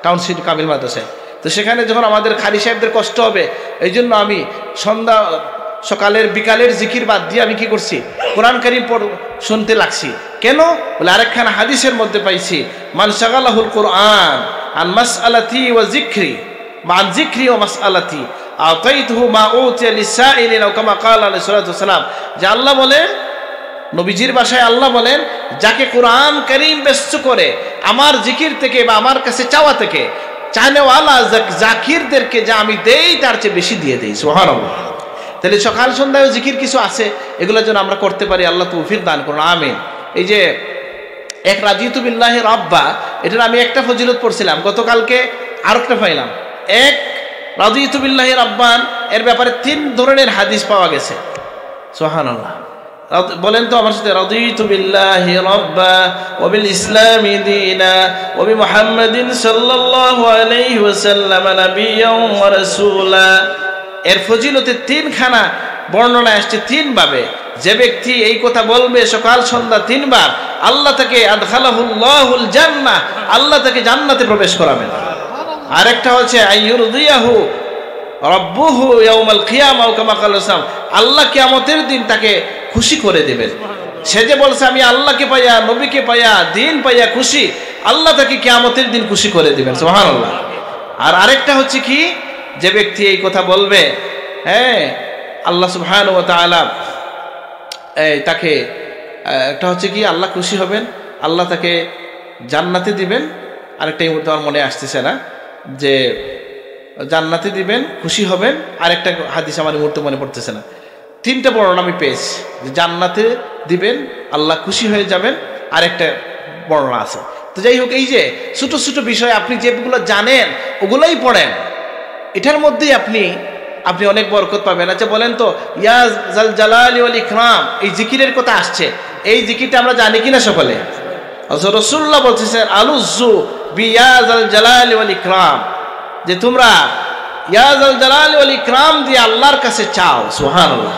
টাউনশিপ কামিল মাদ্রাসায়। তো সেখানে যখন আমাদের কারি সাহেবদের কষ্ট হবে, এই জন্য আমি সন্ধ্যা, সকালের, বিকালের জিকির বাদ দিয়ে আমি কি করছি, কোরআন কারীম পড়-, শুনতে লাগছি। কেন? বলে, আরেকখানা হাদিসের মধ্যে পাইছি, মান শাগালাহুল কোরআন আন মাসআলাতি ওয়া জিকরি, বা আন জিকরি ওয়া মাসআলাতি, আতাইতুহু মা উতিয়া লিসাইলিন, আও কামা ক্বালা আলাইহিস সালাতু ওয়াস সালাম। যে আল্লাহ বলেন, নবীজির ভাষায় আল্লাহ বলেন, যাকে কোরআন কারীম ব্যস্ত করে আমার জিকির থেকে বা আমার কাছে চাওয়া থেকে, চানেওয়ালা জাক-, জাকিরদেরকে যা আমি দেই, তার চেয়ে বেশি দিয়ে দেই। সুবহানাল্লাহ। তাহলে সকাল সন্ধ্যায় জিকির কিছু আছে, এগুলো যেন আমরা করতে পারি, আল্লাহ তৌফিক দান করুন, আমিন। এই যে এক রাদিতু বিল্লাহি রাব্বা, এটার আমি একটা ফজিলত পড়ছিলাম গতকালকে, আরেকটা পাইলাম। এক রাদিতু বিল্লাহি রাব্বান, এর ব্যাপারে তিন ধরনের হাদিস পাওয়া গেছে। সুবহানাল্লাহ। রাদ-, বলেন তো আমার সাথে, রাদিতু বিল্লাহি রাব্বা ওয়া বিল ইসলামি দীনা ওয়া বি মুহাম্মাদিন সাল্লাল্লাহু আলাইহি ওয়াসাল্লাম নাবিয়্যান ওয়া রাসূলা। এর ফজিলতে তিনখানা বর্ণনা আসছে তিনভাবে। যে ব্যক্তি এই কথা বলবে সকাল সন্ধ্যা তিনবার, আল্লাহ তাকে, আদখালাহুল্লাহুল জান্নাহ, আল্লাহ তাকে জান্নাতে প্রবেশ করাবেন। আরেকটা হচ্ছে, আইয়ুরদিয়াহু রাব্বুহু ইয়াউমাল কিয়ামা, আও কামা ক্বালা সাল্লাম, আল্লাহ কিয়ামতের দিন তাকে খুশি করে দেবেন। সে যে বলছে, "আমি আল্লাহকে পাইয়া, নবীকে পাইয়া, দিন পাইয়া খুশি", আল্লাহ তাকে কিয়ামতের দিন খুশি করে দিবেন। সুবহানাল্লাহ। আর আরেকটা হচ্ছে কি, যে ব্যক্তি এই কথা বলবে, হ্যাঁ, আল্লাহ সুবহানাহু ওয়া তাআলা, এই, তাকে, আহ, একটা হচ্ছে কি, আল্লাহ খুশি হবেন, আল্লাহ তাকে জান্নাতে দিবেন। আরেকটা এই মুহূর্তে আমার মনে আসতেছে না, যে জান্নাতে দিবেন, খুশি হবেন। আরেকটা হাদিস আমার এই মুহূর্তে মনে পড়তেছে না। তিনটা বর্ণনা আমি পেয়েছি, যে জান্নাতে দিবেন, আল্লাহ খুশি হয়ে যাবেন, আরেকটা বর্ণনা আছে। তো যাই হোক, এই যে ছোট ছোট বিষয় আপনি যেগুলো জানেন, ওগুলোই পড়েন, এটার মধ্যেই আপনি, আপনি অনেক বরকত পাবেন। আচ্ছা, বলেন তো, ইয়া জাল জালালি ওয়াল ইকরাম, এই জিকিরের কথা আসছে, এই জিকিরটা আমরা জানি কিনা সকলে? অথচ রাসূলুল্লাহ বলতেছেন, "আলুজ্জু বিয়া জাল জালালি ওয়াল ইকরাম", যে তোমরা ইয়া জাল জালালি ওয়াল ইকরাম দিয়ে আল্লাহর কাছে চাও। সুবহানাল্লাহ।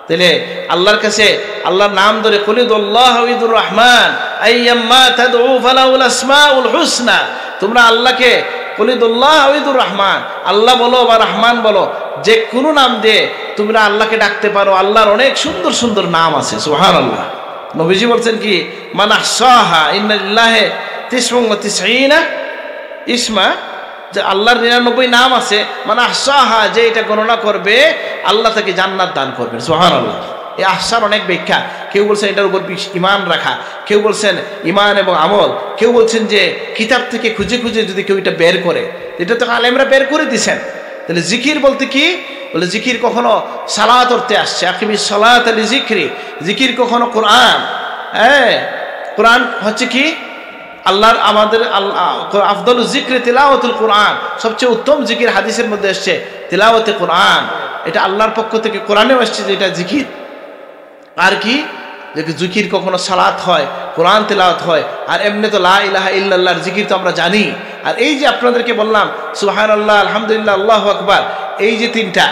তাহলে আল্লাহর কাছে, আল্লাহর নাম ধরে, "কুলিদুল্লাহ আও ইদুর রহমান, আইয়াম্মা তাদউ ফালাহুল আসমাউল হুসনা।" তোমরা আল্লাহকে কুলিদুল্লাহ আও ইদুর রহমান, আল্লাহ বলো বা রহমান বলো, যে কোনো নাম দিয়ে তোমরা আল্লাহকে ডাকতে পারো। আল্লাহর অনেক সুন্দর সুন্দর নাম আছে। সুবহানাল্লাহ। নবীজি বলছেন কি, "মান আহসাহা, ইন্না লিল্লাহি তিসআন ওয়া তিসঈনা ইসমা", যে আল্লাহর নিরানব্বই নাম আছে, "মান আহসাহা", যে এটা গণনা করবে, আল্লাহ তাকে জান্নাত দান করবেন। সুবহানাল্লাহ। এই আহসার অনেক ব্যাখ্যা। কেউ বলছেন এটার উপর বিশ-, ঈমান রাখা, কেউ বলছেন ঈমান এবং আমল, কেউ বলছেন যে কিতাব থেকে খুঁজে খুঁজে যদি কেউ এটা বের করে, এটা তো আলেমরা বের করে দিছেন। তাহলে জিকির বলতে কি? বলে, জিকির কখনো সালাত অর্থে আসছে, "আকিমিস সালাতা লিজিকরি", জিকির কখনো কোরআন। হ্যাঁ, কোরআন হচ্ছে কি? আল্লাহর, আমাদের আল-, আ-, আফদালুজ জিকরি তিলাওয়াতুল কোরআন, সবচেয়ে উত্তম জিকির হাদিসের মধ্যে এসছে তিলাওয়াতে কোরআন। এটা আল্লাহর পক্ষ থেকে কোরআনেও এসছে যে এটা জিকির। আর কি? যে কি জিকির কখনো সালাত হয়, কোরআন তেলাওয়াত হয়, আর এমনি তো লা ইলাহা ইল্লাল্লাহর জিকির তো আমরা জানি। আর এই যে আপনাদেরকে বললাম সুবহানাল্লাহ, আলহামদুলিল্লাহ, আল্লাহু আকবার, এই যে তিনটা,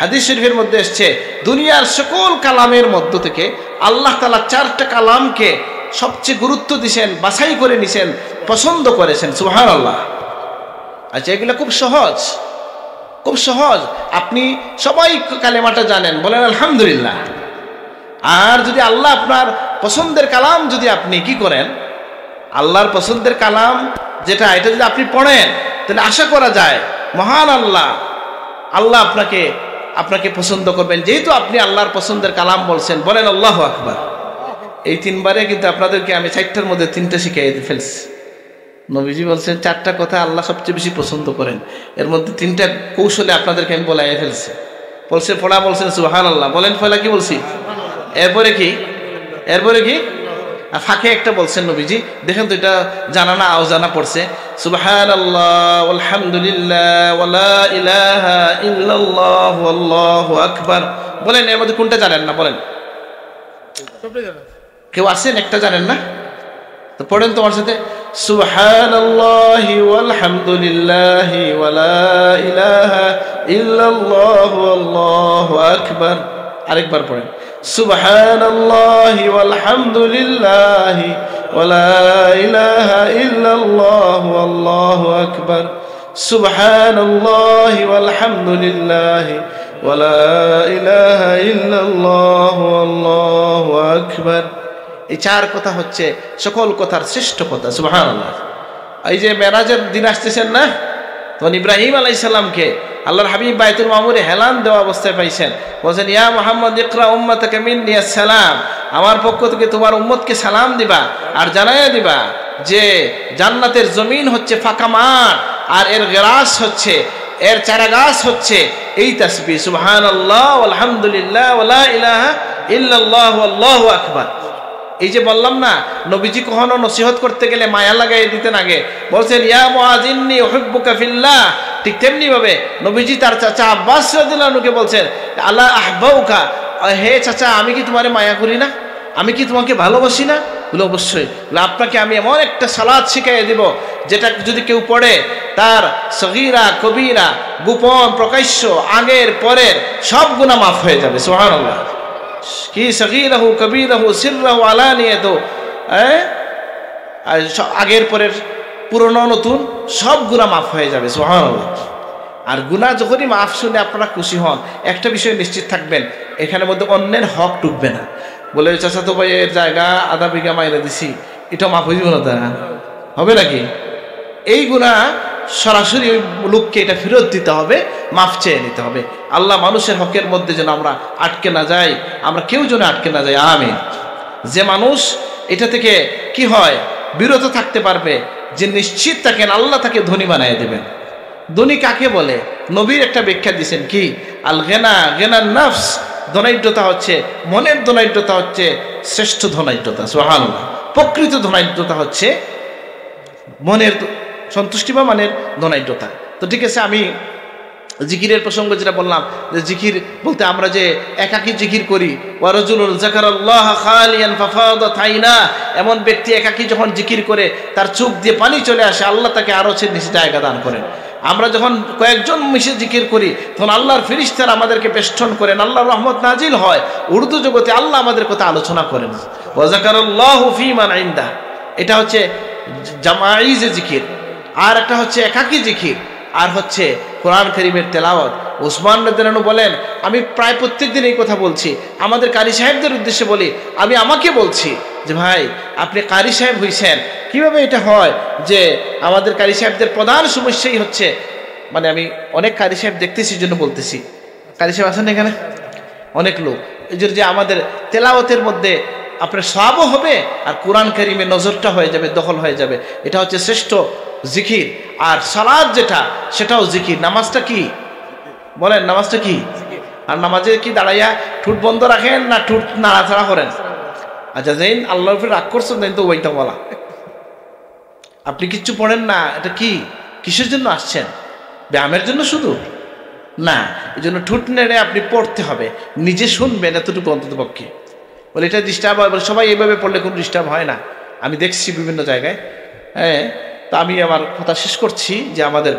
হাদিস শরীফের মধ্যে এসছে, দুনিয়ার সকল কালামের মধ্য থেকে আল্লাহ তাআলা চারটা কালামকে সবচেয়ে গুরুত্ব দিছেন, বাছাই করে নিছেন, পছন্দ করেছেন। সুবহানাল্লাহ। আচ্ছা, এগুলো খুব সহজ, খুব সহজ। আপনি সবাই কালেমাটা জানেন, বলেন আলহামদুলিল্লাহ। আর যদি আল্লাহ আপনার পছন্দের কালাম যদি আপনি কি করেন, আল্লাহর পছন্দের কালাম যেটা, এটা যদি আপনি পড়েন, তাহলে আশা করা যায় মহান আল্লাহ, আল্লাহ আপনাকে, আপনাকে পছন্দ করবেন, যেহেতু আপনি আল্লাহর পছন্দের কালাম বলছেন। বলেন আল্লাহু আকবার। এই তিনবারে কিন্তু আপনাদেরকে আমি চারটার মধ্যে তিনটা শিখাই ফেলছি। নবীজি বলছেন, চারটা কথা আল্লাহ সবচেয়ে বেশি পছন্দ করেন, এর মধ্যে তিনটা কৌশলে আপনাদেরকে আমি বলাই ফেলছি। বলছে, পড়া বলছেন সুবহানাল্লাহ, বলেন পয়লা কি বলছি, এরপরে কি, এরপরে কি, আর ফাঁকে একটা বলছেন নবীজি, দেখেন তো এটা জানা না অজানা পড়ছে, সুবহানাল্লাহ, আলহামদুলিল্লাহ, ওয়ালা ইলাহা ইল্লাল্লাহ, আল্লাহু আকবার। বলেন, এর মধ্যে কোনটা জানেন না, বলেন। কেউ আছেন একটা জানেন না? তো পড়েন তোমার সাথে, সুবহানাল্লাহি ওয়ালহামদুলিল্লাহি ওয়ালা ইলাহা ইল্লাল্লাহু, আল্লাহু আকবার। আরেকবার পড়েন, সুবহানাল্লাহি ওয়ালহামদুলিল্লাহি ওয়ালা ইলাহা ইল্লাল্লাহু, আল্লাহু আকবার। সুবহানাল্লাহি ওয়ালহামদুলিল্লাহি ওয়ালা ইলাহা ইল্লাল্লাহু, আল্লাহু আকবার। এই চার কথা হচ্ছে সকল কথার শ্রেষ্ঠ কথা। সুবহানাল্লাহ। এই যে মেরাজের দিন আসতেছেন না, তখন ইব্রাহিম আলাইহিস সালামকে আল্লাহর হাবিব বায়তুল মামুরে হেলান দেওয়া অবস্থায় পাইছেন, বলছেন, ইয়া মুহাম্মদ, ইকরা উম্মাতাকা মিন্নি আসসালাম, আমার পক্ষ থেকে তোমার উম্মতকে সালাম দিবা আর জানাইয়া দিবা যে জান্নাতের জমিন হচ্ছে ফাঁকা মাঠ, আর এর গেরাস হচ্ছে, এর চারাগাছ হচ্ছে এই তাসবিহ, সুবহানাল্লাহ, আলহামদুলিল্লাহ, ওয়ালা ইলাহা ইল্লাল্লাহু, আল্লাহু আকবার। এই যে বললাম না, নবীজি কখনো নসিহত করতে গেলে মায়া লাগাই দিতেন আগে, বলছেন, ইয়া মুআজ ইন্নি উহিব্বুকা ফিল্লাহ। ঠিক তেমনি ভাবে নবীজি তার চাচা আব্বাস রাদিয়াল্লাহু আনহুকে বলছেন, আলা আহবাউকা, হে চাচা, আমি কি তোমারে মায়া করি না? আমি কি তোমাকে ভালোবাসি না? বলে, অবশ্যই। বলে, আপনাকে আমি এমন একটা সালাত শিখাই দিব, যেটা যদি কেউ পড়ে, তার সগীরা কবিরা, গোপন প্রকাশ্য, আগের পরের সব গুনাহ মাফ হয়ে যাবে। সুবহানাল্লাহ। কি সগীরাহু কবিরাহু সিররাহু আলানিয়াতু, হ্যাঁ? আর স-, আগের পরের পুরনো নতুন সব গুনাহ মাফ হয়ে যাবে। সুবহানাল্লাহ। আর গুনাহ যখনই মাফ শুনে আপনারা খুশি হন, একটা বিষয় নিশ্চিত থাকবেন, এখানের মধ্যে অন্যের হক ঢুকবে না। বলে, ওই চাচাতো ভাইয়ের জায়গা আধা বিঘা মাইরা দিছি, এটা মাফ হইব না? তা হবে নাকি? এই গুনাহ সরাসরি ওই লোককে এটা ফেরত দিতে হবে, মাফ চেয়ে নিতে হবে। আল্লাহ মানুষের হকের মধ্যে যেন আমরা আটকে না যাই, আমরা কেউ যেন আটকে না যাই। আমিন। যে মানুষ এটা থেকে কি হয়, বিরত থাকতে পারবে, যে নিশ্চিত থাকেন আল্লাহ তাকে ধনী বানিয়ে দেবেন। ধনী কাকে বলে? নবীর একটা ব্যাখ্যা দিয়েছেন কি, আল গেনা, গেনার নফস, ধনাঢ্যতা হচ্ছে, মনের ধনাঢ্যতা হচ্ছে শ্রেষ্ঠ ধনাঢ্যতা। সুবহানাল্লাহ। প্রকৃত ধনাঢ্যতা হচ্ছে মনের দ-, সন্তুষ্টি বা মনের ধনাঢ্যতা। তো ঠিক আছে, আমি জিকিরের প্রসঙ্গে যেটা বললাম, যে জিকির বলতে আমরা যে একাকী জিকির করি, ওয়া রাজুলুন যাকারাল্লাহা খালিয়ান ফাফাদাত আইনা, এমন ব্যক্তি একাকী যখন জিকির করে, তার চোখ দিয়ে পানি চলে আসে, আল্লাহ তাকে আরশের নিচে জায়গা দান করেন। আমরা যখন কয়েকজন মিশে জিকির করি, তখন আল্লাহর ফিরিস্তারা আমাদেরকে বেষ্টন করেন, আল্লাহর রহমত নাজিল হয়। উর্দু জগতে আল্লাহ আমাদের কথা আলোচনা করেন। ওয়া যাকারাল্লাহু ফীমান ইনদা, এটা হচ্ছে জামাই যে জিকির, আর একটা হচ্ছে একাকী জিকির, আর হচ্ছে কোরআন করিমের তেলাওয়াত। উসমান রাদিয়াল্লাহু আনহু বলেন, আমি প্রায় প্রত্যেক দিন এই কথা বলছি, আমাদের কারি সাহেবদের উদ্দেশ্যে বলি, আমি আমাকে বলছি যে, ভাই, আপনি কারি সাহেব হইছেন, কিভাবে এটা হয় যে আমাদের কারি সাহেবদের প্রধান সমস্যাই হচ্ছে, মানে, আমি অনেক কারি সাহেব দেখতেছি, জন্য বলতেছি, কারি সাহেব আছেন এখানে? অনেক লোক। এই যে, যে আমাদের তেলাওয়াতের মধ্যে আপনার সওয়াবও হবে, আর কোরআন কারিমে নজরটা হয়ে যাবে, দখল হয়ে যাবে। এটা হচ্ছে শ্রেষ্ঠ জিকির। আর সালাত যেটা, সেটাও জিকির। নামাজটা কি? বলেন, নামাজটা কি? আর নামাজে কি দাঁড়াইয়া ঠুট বন্ধ রাখেন না ঠুট নাড়াচাড়া করেন? আচ্ছা, যেইন আল্লাহর উপরে রাগ করছেন, যেইন তো ওইটা বলা। আপনি কিচ্ছু পড়েন না, এটা কি? কিসের জন্য আসছেন? ব্যায়ামের জন্য শুধু? না, এই জন্য ঠুট নেড়ে আপনি পড়তে হবে, নিজে শুনবেন এতটুকু অন্তত পক্ষে। বলে, "এটা ডিস্টার্ব হয়?" বলে, "সবাই এইভাবে পড়লে কোনো ডিস্টার্ব হয় না, আমি দেখছি বিভিন্ন জায়গায়।" হ্যাঁ, তো আমি আমার কথা শেষ করছি যে আমাদের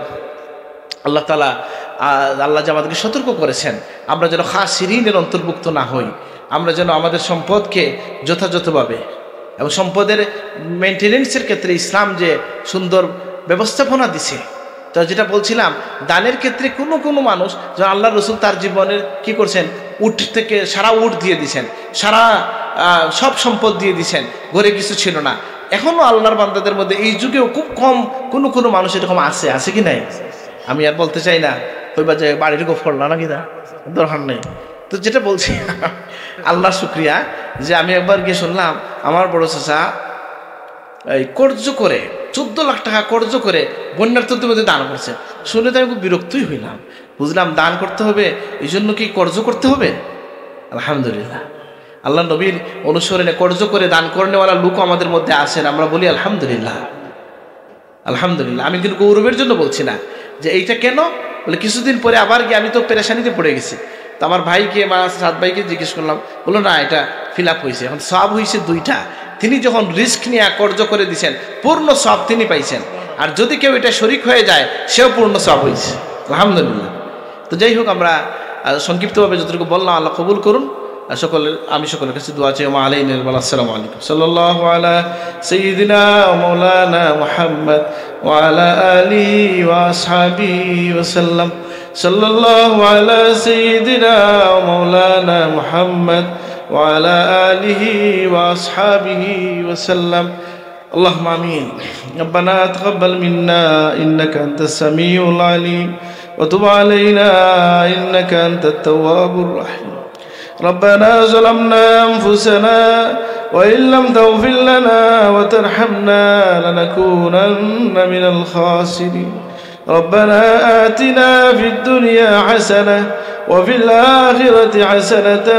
আল্লাহ তাআলা, আহ, আল্লাহ যে আমাদেরকে সতর্ক করেছেন, আমরা যেন খাসিরিনের অন্তর্ভুক্ত না হই, আমরা যেন আমাদের সম্পদকে যথাযথভাবে এবং সম্পদের মেইনটেনেন্সের ক্ষেত্রে ইসলাম যে সুন্দর ব্যবস্থাপনা দিছে। তো যেটা বলছিলাম, দানের ক্ষেত্রে কোনো কোনো মানুষ, যেমন আল্লাহর রসুল তার জীবনের কি করছেন, উট থেকে সারা উট দিয়ে দিছেন, সারা, আহ, সব সম্পদ দিয়ে দিছেন, ঘরে কিছু ছিল না। এখনো আল্লাহর বান্দাদের মধ্যে এই যুগেও খুব কম কোনো কোনো মানুষ এরকম আছে, আছে কি নাই? আমি আর বলতে চাই না, কইবা যে বাড়ির গো ফড়লা নাকি, দা দরকার নেই। তো যেটা বলছি, আল্লাহর শুক্রিয়া যে আমি একবার গিয়ে শুনলাম আমার বড় চাচা এই কর্জ করে চোদ্দ লাখ টাকা কর্জ করে বন্যার্থদের মধ্যে দান করছে। শুনে তো আমি খুব বিরক্তই হইলাম, বুঝলাম দান করতে হবে, এই জন্য কি কর্জ করতে হবে? আলহামদুলিল্লাহ, আল্লাহ নবীর অনুসরণে কর্জ করে দান করনেওয়ালা লোকও আমাদের মধ্যে আছেন, আমরা বলি আলহামদুলিল্লাহ। আলহামদুলিল্লাহ, আমি কিন্তু গৌরবের জন্য বলছি না যে এইটা কেন। বলে, কিছুদিন পরে আবার গিয়ে আমি তো পেরেশানিতে পড়ে গেছি, তো আমার ভাইকে, মা, সাত ভাইকে জিজ্ঞেস করলাম, বললো, "না, এটা ফিল আপ হয়েছে।" এখন সব হয়েছে দুইটা। তিনি যখন রিস্ক নিয়ে কর্জ করে দিছেন, পূর্ণ সব তিনি পাইছেন, আর যদি কেউ এটা শরিক হয়ে যায়, সেও পূর্ণ সব হয়েছে। আলহামদুলিল্লাহ। তো যাই হোক, আমরা, আহ, সংক্ষিপ্তভাবে যতটুকু বললাম, আল্লাহ কবুল করুন। আর সকলের, আমি সকলের কাছে দোয়া চাই। ওয়া আলাইনা আল বালাগ। আসসালামু আলাইকুম। সাল্লাল্লাহু আলা সাইয়্যিদিনা ওয়া মাওলানা মুহাম্মদ ওয়া আলা আলিহি ওয়া আসহাবিহি ওয়া সাল্লাম। সাল্লাল্লাহু আলা সাইয়্যিদিনা ওয়া মাওলানা মুহাম্মদ ওয়া আলা আলিহি ওয়া আসহাবিহি ওয়া সাল্লাম। اللهم آمين. ربنا تقبل منا إنك أنت السميع العليم، وتب علينا إنك أنت التواب الرحيم. ربنا ظلمنا أنفسنا وإن لم تغفر لنا وترحمنا لنكونن من الخاسرين. ربنا آتنا في الدنيا حسنة وفي الآخرة حسنة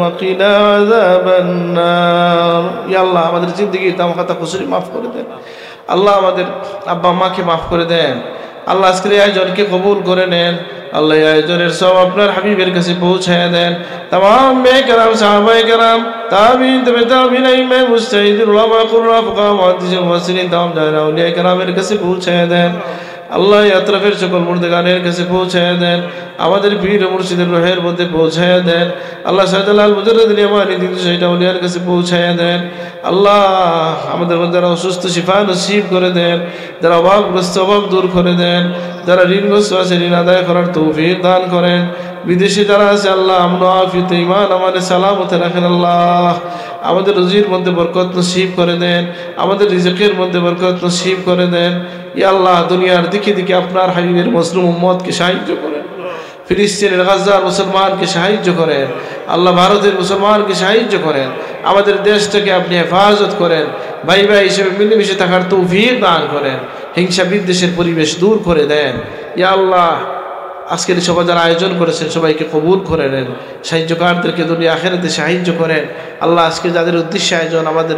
وقنا عذاب النار. ইয়া আল্লাহ, আমাদের জিন্দেগির তামাম খাতা কসুরি মাফ করে দেন। আল্লাহ, আমাদের আব্বা আম্মাকে মাফ করে দেন। আল্লাহ, আজকের এই আয়োজনকে কবুল করে নেন। আল্লাহ, এই আয়োজনের সব আপনার হাবিবের কাছে পৌঁছায় দেন। তামাম আম্বিয়ায়ে কেরাম, সাহাবায়ে কেরাম, তাবিঈন, তাবে তাবিঈন, আইম্মায়ে মুজতাহিদিন, উলামায়ে কুররা, ফুকাহা, মুহাদ্দিসিন, মুফাসসিরিন, তামাম জায়রা আউলিয়ায়ে কেরামের কাছে পৌঁছায় দেন। আল্লাহ, এই আতরাফের সকল মুর্দেগানের কাছে পৌঁছায় দেন। আমাদের পীর ও মুর্শিদের রুহের মধ্যে পৌঁছায় দেন। আল্লাহ, শাহজালাল মুজাররদ ইয়ামানি দিন সেটা আউলিয়ার কাছে পৌঁছায় দেন। আল্লাহ, আমাদের মধ্যে যারা অসুস্থ, শিফা নসিব করে দেন। যারা অভাবগ্রস্ত, অভাব দূর করে দেন। যারা ঋণগ্রস্ত আছে, ঋণ আদায় করার তৌফিক দান করেন। বিদেশে যারা আছে, আল্লাহ, আমন ও আফিয়তে, ঈমান আমানে সালামতে রাখেন। আল্লাহ, আমাদের রুজির মধ্যে বরকত নসিব করে দেন, আমাদের রিজিকের মধ্যে বরকত নসিব করে দেন। ইয়া আল্লাহ, দুনিয়ার দিকে দিকে আপনার হাবিবের মজলুম উম্মতকে সাহায্য করেন। ফিলিস্তিনের, গাজার মুসলমানকে সাহায্য করেন। আল্লাহ, ভারতের মুসলমানকে সাহায্য করেন। আমাদের দেশটাকে আপনি হেফাজত করেন। ভাই ভাই হিসেবে মিলেমিশে থাকার তৌফিক দান করেন। হিংসা বিদ্বেষের পরিবেশ দূর করে দেন। ইয়া আল্লাহ, আজকের এই সভা যারা আয়োজন করেছেন, সবাইকে কবুল করে নেন। সাহায্যকারদেরকে দুনিয়া আখেরাতে সাহায্য করেন। আল্লাহ, আজকে যাদের উদ্দেশ্যে আয়োজন, আমাদের,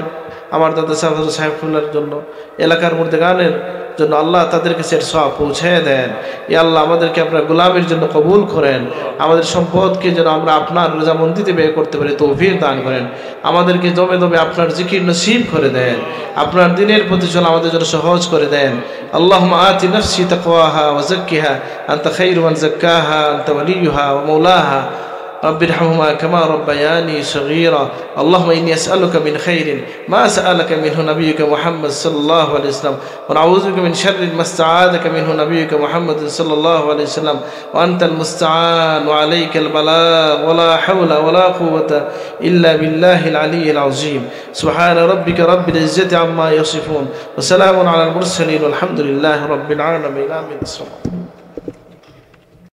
আমার দাদা সাহেব, সাহেবুল্লাহর জন্য, এলাকার মুর্দেগানের জন্য, আল্লাহ, তাদের কাছে এর সওয়াব পৌঁছায় দেন। ইয়া আল্লাহ, আমাদেরকে আপনার গোলামের জন্য কবুল করেন। আমাদের সম্পদকে যেন আমরা আপনার রজামন্দিতে ব্যয় করতে পারি, তৌফিক দান করেন। আমাদেরকে দমে দমে আপনার জিকির নসিব করে দেন। আপনার দ্বীনের পথে চলা আমাদের জন্য সহজ করে দেন। اللهم آت نفسي تقواها وزكها أنت خير من زكاها أنت وليها ومولاها. رب ارحمهما كما ربياني صغيرا. اللهم إني أسألك من خير ما سألك منه نبيك محمد صلى الله عليه وسلم، ونعوذ بك من شر ما استعاذك منه نبيك محمد صلى الله عليه وسلم. وأنت المستعان وعليك البلاغ، ولا حول ولا قوة إلا بالله العلي العظيم. سبحان ربك رب العزة عما يصفون، وسلام على المرسلين، والحمد لله رب العالمين. آمين. السلام عليكم.